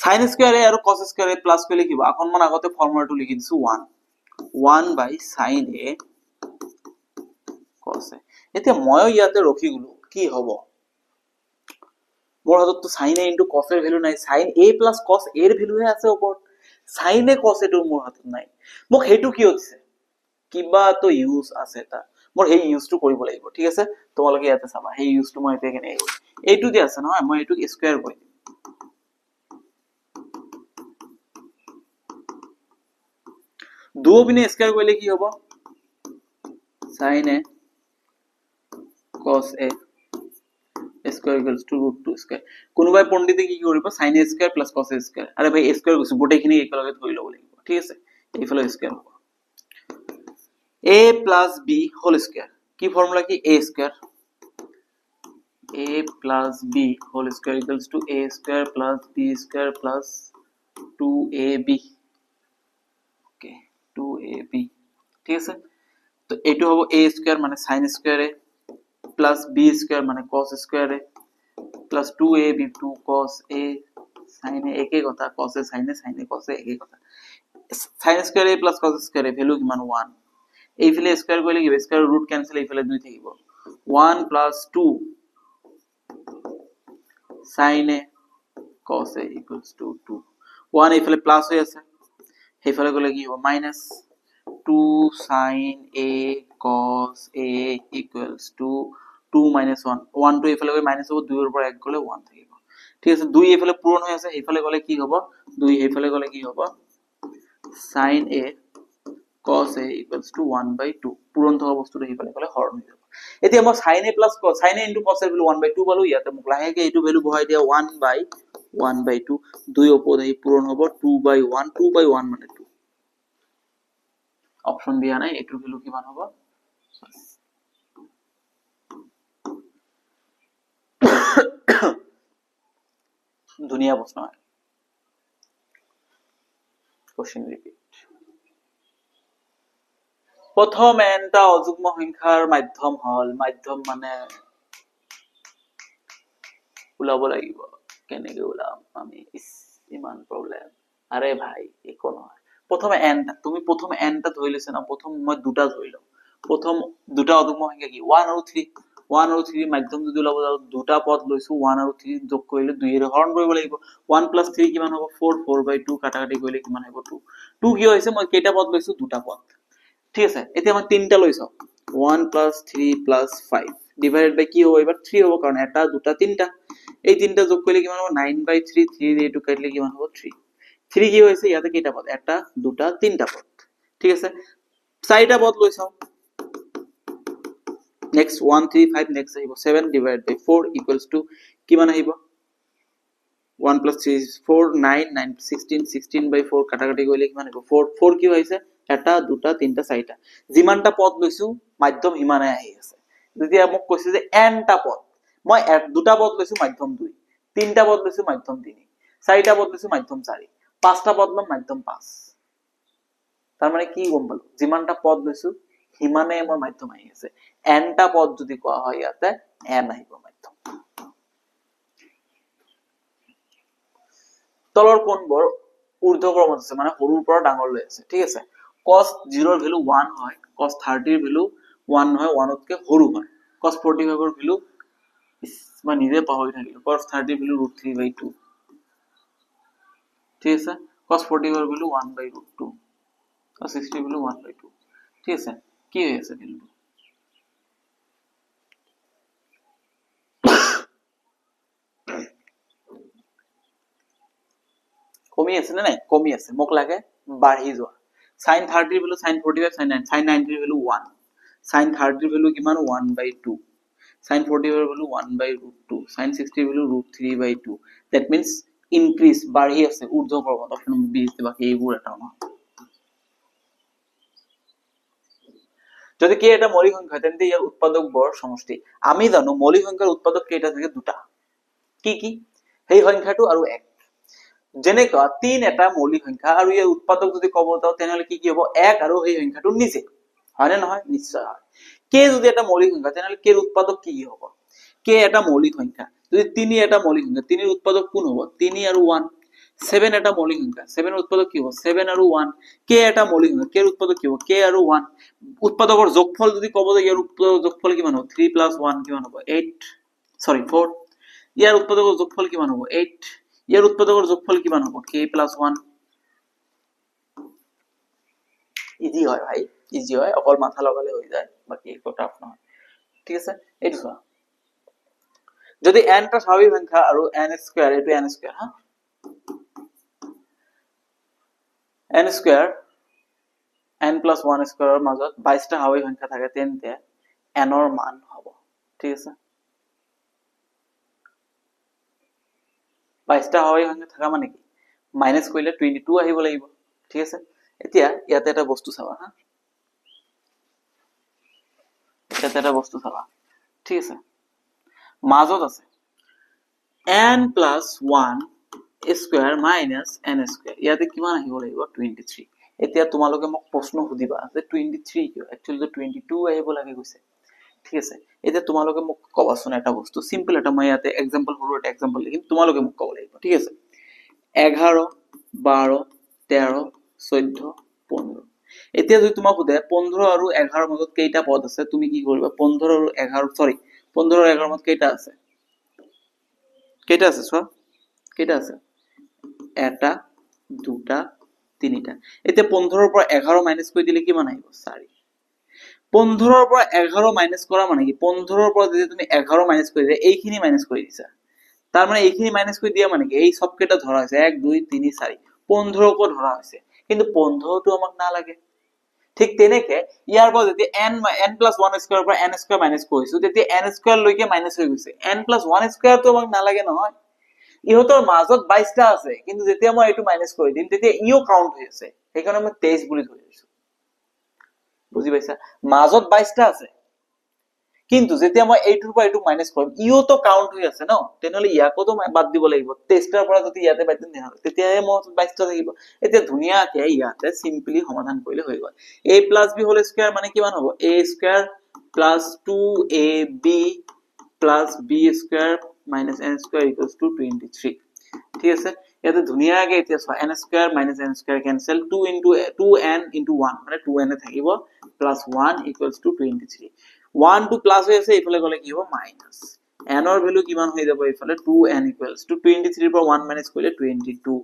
sin square a আৰু cos square a plus কৰিলে কি হ'ব? অকণমান আগতে ফৰ্মুলাটো লিখি দিছো, 1 1 by sin a cos a। এতিয়া ময়ো ইয়াতে ৰখি গলো, কি হ'ব? মোৰ হাতততো sin a into cos এৰ ভেলু নাই, sin a plus cos a ৰ ভেলুহে আছে ওপৰত, sin a cos a টো মোৰ হাতত নাই। মোক সেইটো কিয় দিছে? কিবা তো ইউজ আছে তাৰ, মোৰ সেই ইউজটো কৰিব লাগিব। ঠিক আছে, তোমালোকে ইয়াতে চাবা সেই ইউজটো মই এতিয়া কেনেকে কৰিম। এইটো যে আছে নহয়, মই এইটোক স্কয়াৰ কৰি দিম। দুয়োপিনে স্কয়াৰ কৰিলে কি হ'ব? sin a cos a square equals to root 2 square। কোনোবাই পণ্ডিতে কি কৰিব? sin a square plus cos a square। আৰে ভাই স্কয়াৰ কৈছো, গোটেইখিনি একেলগে ধৰি ল'ব লাগিব। ঠিক আছে, এইফালে স্কয়াৰ হ'ব a plus b whole square। কি ফৰ্মুলা? কি a square, a plus b whole square equals to a square plus b square plus 2ab। Okay, 2ab। ঠিক আছে, তো এইটো হ'ব a square মানে sin square a plus b square মানে cos square a plus 2ab 2 cos a sin a, একেই কথা, cos a sin a sin a cos a একেই কথা। sin square a plus cos square a value কিমান? 1। এইফালে square কৰিলে কি হ'ব? স্কয়াৰ ৰুট কেনসেল, এইফালে 2 থাকিব, 1 plus 2 sin a cos a equals to 2। 1 এইফালে প্লাস হৈ আছে, সেইফালে গ'লে কি হ'ব? Minus 2 sin a cos a equals to 2 minus 1, 1 টো এইফালে গৈ মাইনাস হ'ব, 2 ৰ পৰা 1 গ'লে 1 থাকিব। ঠিক আছে, 2 এইফালে পূৰণ হৈ আছে, সেইফালে গ'লে কি হ'ব? 2 সেইফালে গ'লে কি হ'ব? sin a cos a equals to 1 by 2। পূৰণ থকা বস্তুটো সেইফালে গ'লে হৰণ হৈ যাব। এতিয়া মই sin a plus cos, sin a into cos a value 1 by 2 পালো। ইয়াতে মোক লাহেকে এইটো ভেলু বহাই দিয়া, 1 by 1 by 2, 2 ওপৰত আহি পূৰণ হ'ব 2 by 1, 2 by 1 মানে 2। অপশ্যন দিয়া নাই, এইটোৰ ভেলু কিমান হ'ব? ধুনীয়া প্ৰশ্ন হয়। Question repeat. প্ৰথম এনটা অযুগ্ম সংখ্যাৰ মাধ্যম হল, মাধ্যম মানে ওলাব লাগিব। কেনেকে ওলাম আমি? ইমান প্ৰব্লেম। আৰে ভাই একো নহয়, প্ৰথমে এনটা, তুমি প্ৰথম এনটা ধৰি লৈছা না, প্ৰথম মই দুটা ধৰি লওঁ। প্ৰথম দুটা অযুগ্ম সংখ্যা কি? 1 আৰু 3। 1 আৰু 3 মাধ্যম যদি ওলাব যাওঁ, দুটা পদ লৈছো, 1 আৰু 3 যোগ কৰিলে 2 হৰণ কৰিব লাগিব। 1 প্লাছ 3 কিমান হ'ব? 4, 4 বাই 2 কাটাকাটি কৰিলে কিমান হ'ব? 2। 2 কি হৈছে? মই কেইটা পদ লৈছো? দুটা পদ, ঠিক আছে। এতিয়া মই তিনিটা লৈ চাওঁ, 1 প্লাছ 3 প্লাছ 5 ডিভাইডেড বাই কি হ'ব? এইবাৰ 3 হ'ব, কাৰণ এটা দুটা তিনিটা, এই তিনিটা যোগ কৰিলে কিমান হ'ব? 9 বাই 3, 3 এইটো কাটিলে কিমান হ'ব? 3। 3 কি হৈছে? ইয়াতে কেইটা পদ? এটা দুটা তিনিটা পদ, ঠিক আছে। চাৰিটা পদ লৈ চাওঁ, নেক্সট 1 3 5 নেক্সট আহিব 7 ডিভাইড বাই 4 ইকুৱেলছ টু কিমান আহিব? 1 প্লাছ 3 4 9 9 16, 16 বাই 4 কাটাকাটি কৰিলে কিমান আহিব? 4। 4 কি হৈছে? এটা দুটা তিনিটা চাৰিটা, যিমানটা পদ লৈছো মাধ্যম সিমানে আহি আছে। যেতিয়া মোক কৈছে যে এনটা পদ, মই দুটা পদ লৈছো মাধ্যম 2, তিনিটা পদ লৈছো মাধ্যম 3, চাৰিটা পদ লৈছো মাধ্যম 4, পাঁচটা পদ ল'ম মাধ্যম 5। তাৰমানে কি গম পালো? যিমানটা পদ লৈছো সিমানে মোৰ মাধ্যম আহি আছে। এনটা পদ যদি কোৱা হয় ইয়াতে এন আহিব মাধ্যম। তলৰ কোণবোৰ ঊৰ্ধ্বক্ৰমত আছে, মানে সৰুৰ পৰা ডাঙৰলৈ আছে, ঠিক আছে। cos 0 ৰ ভেলু 1 হয়, cos 30 ৰ ভেলু 1 নহয়, 1তকে সৰু হয়। cos 45 ৰ ভেলু মই নিজে পাহৰি থাকিলো, cos 30 ৰ ভেলু √3 বাই 2, ঠিক আছে। cos 45 ৰ ভেলু 1 বাই √2, cos 60 ৰ ভেলু 1 বাই 2, ঠিক আছে। কি হৈ আছে ভেলুটো? কমি আছে নে নাই? কমি আছে। মোক লাগে বাঢ়ি যোৱা। sin 30 ৰ ভেলু sin 45 sin 9, sin 90 ৰ ভেলু 1, sin 30 ৰ ভেলু কিমান? 1 বাই 2, sin 45 ৰ ভেলু 1 বাই √2, sin 60 ৰ value √3 by 2। That means increase, বাঢ়ি আছে ঊৰ্ধ্বক্ৰমত। অপশ্যন নম্বৰ বি, বাকী এইবোৰ এটাও নহয়। যদি কে এটা মৌলিক সংখ্যা হয় তেন্তে ইয়াৰ উৎপাদকবোৰ সমষ্টি। আমি জানো মৌলিক সংখ্যাৰ উৎপাদক কেইটা থাকে? দুটা। কি কি? সেই সংখ্যাটো আৰু এক। যেনেকুৱা 3 এটা মৌলিক সংখ্যা আৰু ইয়াৰ উৎপাদক যদি ক'ব যাওঁ তেনেহ'লে কি কি হ'ব? 1 আৰু সেই সংখ্যাটো নিজে, হয়নে নহয়? নিশ্চয় হয়। কে যদি এটা মৌলিক সংখ্যা তেনেহ'লে কে উৎপাদক কি কি হ'ব? কে এটা মৌলিক সংখ্যা, যদি 3 এটা মৌলিক সংখ্যা, 3 ৰ উৎপাদক কোন হ'ব? 3 আৰু 1। 7 এটা মৌলিক সংখ্যা, 7 ৰ উৎপাদক কি হ'ব? 7 আৰু 1। কে এটা মৌলিক সংখ্যা, কে ৰ উৎপাদক কি হ'ব? কে আৰু 1। উৎপাদকৰ যোগফল যদি ক'ব যাওঁ, ইয়াৰ উৎপাদকৰ যোগফল কিমান হ'ব? 3 প্লাছ 1 কিমান হ'ব? 8, সৰি 4। ইয়াৰ উৎপাদকৰ যোগফল কিমান হ'ব? 8। ইয়াৰ উৎপাদকৰ যোগফল কিমান হ'ব? কে প্লাছ 1। ইজি হয় ভাই, ইজি হয়, অকল মাথা লগালে হৈ যায়, বাকী একো টাফ নহয়, ঠিক আছে। এইটো চোৱা, যদি n টা স্বাভাৱিক সংখ্যা আৰু n square, এইটো n square, হা, n square n plus 1 স্কয়াৰৰ মাজত 22টা স্বাভাৱিক সংখ্যা থাকে, তেন্তে n ৰ মান হ'ব, ঠিক আছে। 22টা স্বাভাৱিক সংখ্যা থকা মানে কি? মাইনাছ কৰিলে 22 আহিব লাগিব, ঠিক আছে। এতিয়া ইয়াতে এটা বস্তু চাবা, হা, ইয়াতে এটা বস্তু চাবা, ঠিক আছে। মাজত আছে n plus 1 square minus n square, ইয়াতে কিমান আহিব লাগিব? 23। এতিয়া তোমালোকে মোক প্ৰশ্ন সুধিবা যে 23 কিয়? একচুৱেলি 22 আহিব লাগে কৈছে, ঠিক আছে। এতিয়া তোমালোকে মোক ক'বাচোন এটা বস্তু, চিম্পল এটা, মই ইয়াতে এক্সাম্পল, সৰু এটা এক্সাম্পল লিখিম, তোমালোকে মোক ক'ব লাগিব, ঠিক আছে। 11 12 13 14 15। এতিয়া যদি তোমাক সোধে 15 আৰু 11 মাজত কেইটা পদ আছে, তুমি কি কৰিবা? 15 আৰু 11, সৰি 15 আৰু 11 মাজত কেইটা আছে? কেইটা আছে চোৱা, কেইটা আছে? এটা দুটা তিনিটা। এতিয়া 15ৰ পৰা 11 মাইনাছ কৰি দিলে কিমান আহিব? 4। 15ৰ পৰা 11 মাইনাছ কৰা মানে কি? 15ৰ পৰা যদি তুমি 11 মাইনাছ কৰি দিয়া, এইখিনি মাইনাছ কৰি দিছা, তাৰ মানে এইখিনি মাইনাছ কৰি দিয়া মানে কি? এই সবকেইটা ধৰা হৈছে, 1 2 3 4, 15কো ধৰা হৈছে, কিন্তু 15টো আমাক নালাগে। ঠিক তেনেকে ইয়াৰ পৰা যেতিয়া n plus 1 স্কয়াৰৰ পৰা n square minus কৰিছো, তেতিয়া n square লৈকে মাইনাছ হৈ গৈছে, n plus 1 স্কয়াৰটো আমাক নালাগে নহয়। ইহঁতৰ মাজত 22টা আছে, কিন্তু যেতিয়া মই এইটো মাইনাছ কৰি দিম তেতিয়া ইও কাউণ্ট হৈ আছে, সেইকাৰণে মই 23 বুলি ধৰি লৈছো, বুজি পাইছা? মাজত 22টা আছে, কিন্তু যেতিয়া মই এইটোৰ পৰা এইটো মাইনাছ কৰিম, ইও তো কাউণ্ট হৈ আছে ন, তেনেহ'লে ইয়াকোতো বাদ দিব লাগিব। 23টাৰ পৰা যদি ইয়াতে বাদ দিম তেনেহ'লে তেতিয়াহে মোৰ 22টা থাকিব। এতিয়া ধুনীয়াকে ইয়াতে চিম্পলি সমাধান কৰিলে হৈ গ'ল। A plus B whole square মানে কিমান হ'ব? A square plus 2ab plus B square Minus n square equals to 23। ঠিক আছে, ইয়াতে ধুনীয়াকে এতিয়া চোৱা, n square minus n square cancel, two into two n into one মানে টু এন এ থাকিব, plus one equals to 23। ওৱানটো plus হৈ আছে, এইফালে গ'লে কি হ'ব? মাইনাছ। এনৰ ভেলু কিমান হৈ যাব এইফালে? টু এন ইকুৱেলছ টু 23ৰ পৰা ওৱান মাইনাছ কৰিলে 22।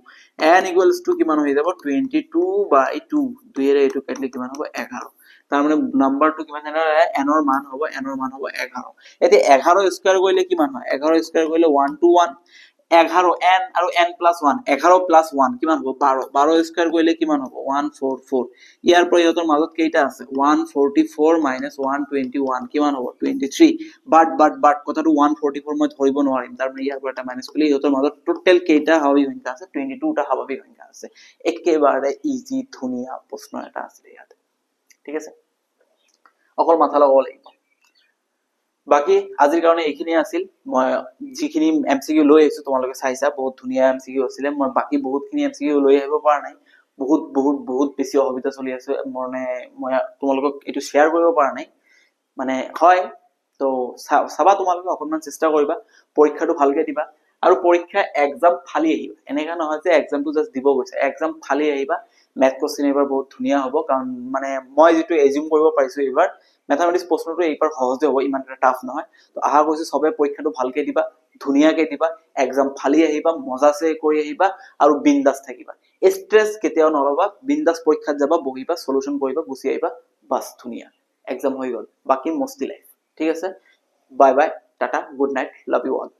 এন ইকুৱেলছ টু কিমান হৈ যাব? 22 বাই 2। দুইয়েৰে এইটো কাটিলে কিমান হ'ব? 11। তাৰমানে নাম্বাৰটো কিমান? এনৰ মান হ'ব 11। এতিয়া 11 স্কুৱাৰ কৰিলে কিমান হয়? 11 স্কুৱাৰ কৰিলে 121। 11 এন আৰু N plus one, 11 plus one কিমান হ'ব? 12। 12 স্কুৱাৰ কৰিলে কিমান হ'ব? 144। ইয়াৰ পৰা ইহঁতৰ মাজত কেইটা আছে? 144 minus 121 কিমান হ'ব? 23। বাট কথাটো 144 মই ধৰিব নোৱাৰিম। তাৰমানে ইয়াৰ পৰা এটা মাইনাছ কৰিলে ইহঁতৰ মাজত টোটেল কেইটা স্বাভাৱিক সংখ্যা আছে? 22টা স্বাভাৱিক সংখ্যা আছে। একেবাৰে ইজি, ধুনীয়া প্ৰশ্ন এটা আছিলে ইয়াত। ঠিক আছে, অকল মাথা লগাব লাগিব। বাকী আজিৰ কাৰণে এইখিনিয়ে আছিল। মই যিখিনি এমচিকিউ লৈ আহিছো, তোমালোকে চাইছা, বহুত ধুনীয়া এমচিকিউ আছিলে। মই বাকী বহুতখিনি এমচিকিউ লৈ আহিব পৰা নাই। বহুত বহুত বহুত বেছি অসুবিধা চলি আছে। মানে মই তোমালোকক এইটো শ্বেয়াৰ কৰিব পৰা নাই মানে হয়। তো চাবা, তোমালোকে অকণমান চেষ্টা কৰিবা, পৰীক্ষাটো ভালকে দিবা আৰু পৰীক্ষা এক্সাম ফালি আহিবা। এনেকা নহয় যে এক্সামটো জাষ্ট দিব গৈছে, এক্সাম ফালি আহিবা। মেথ কোৱেশ্চন এইবাৰ বহুত ধুনীয়া হ'ব, কাৰণ মানে মই যিটো এজিউম কৰিব পাৰিছো, এইবাৰ মেথামেটিক্স প্ৰশ্নটো এইবাৰ সহজে হ'ব, ইমান এটা টাফ নহয়। তো আশা কৰিছো চবে পৰীক্ষাটো ভালকে দিবা, ধুনীয়াকে দিবা, এক্সাম ফালি আহিবা, মজাছে কৰি আহিবা আৰু বিন্দাছ থাকিবা। ষ্ট্ৰেছ কেতিয়াও নল'বা। বিন্দাছ পৰীক্ষাত যাবা, বহিবা, চলুচন কৰিবা, গুচি আহিবা, বাছ, ধুনীয়া এক্সাম হৈ গ'ল। বাকী মস্তি লাইফ। ঠিক আছে, bye bye, tata, good night, love you all.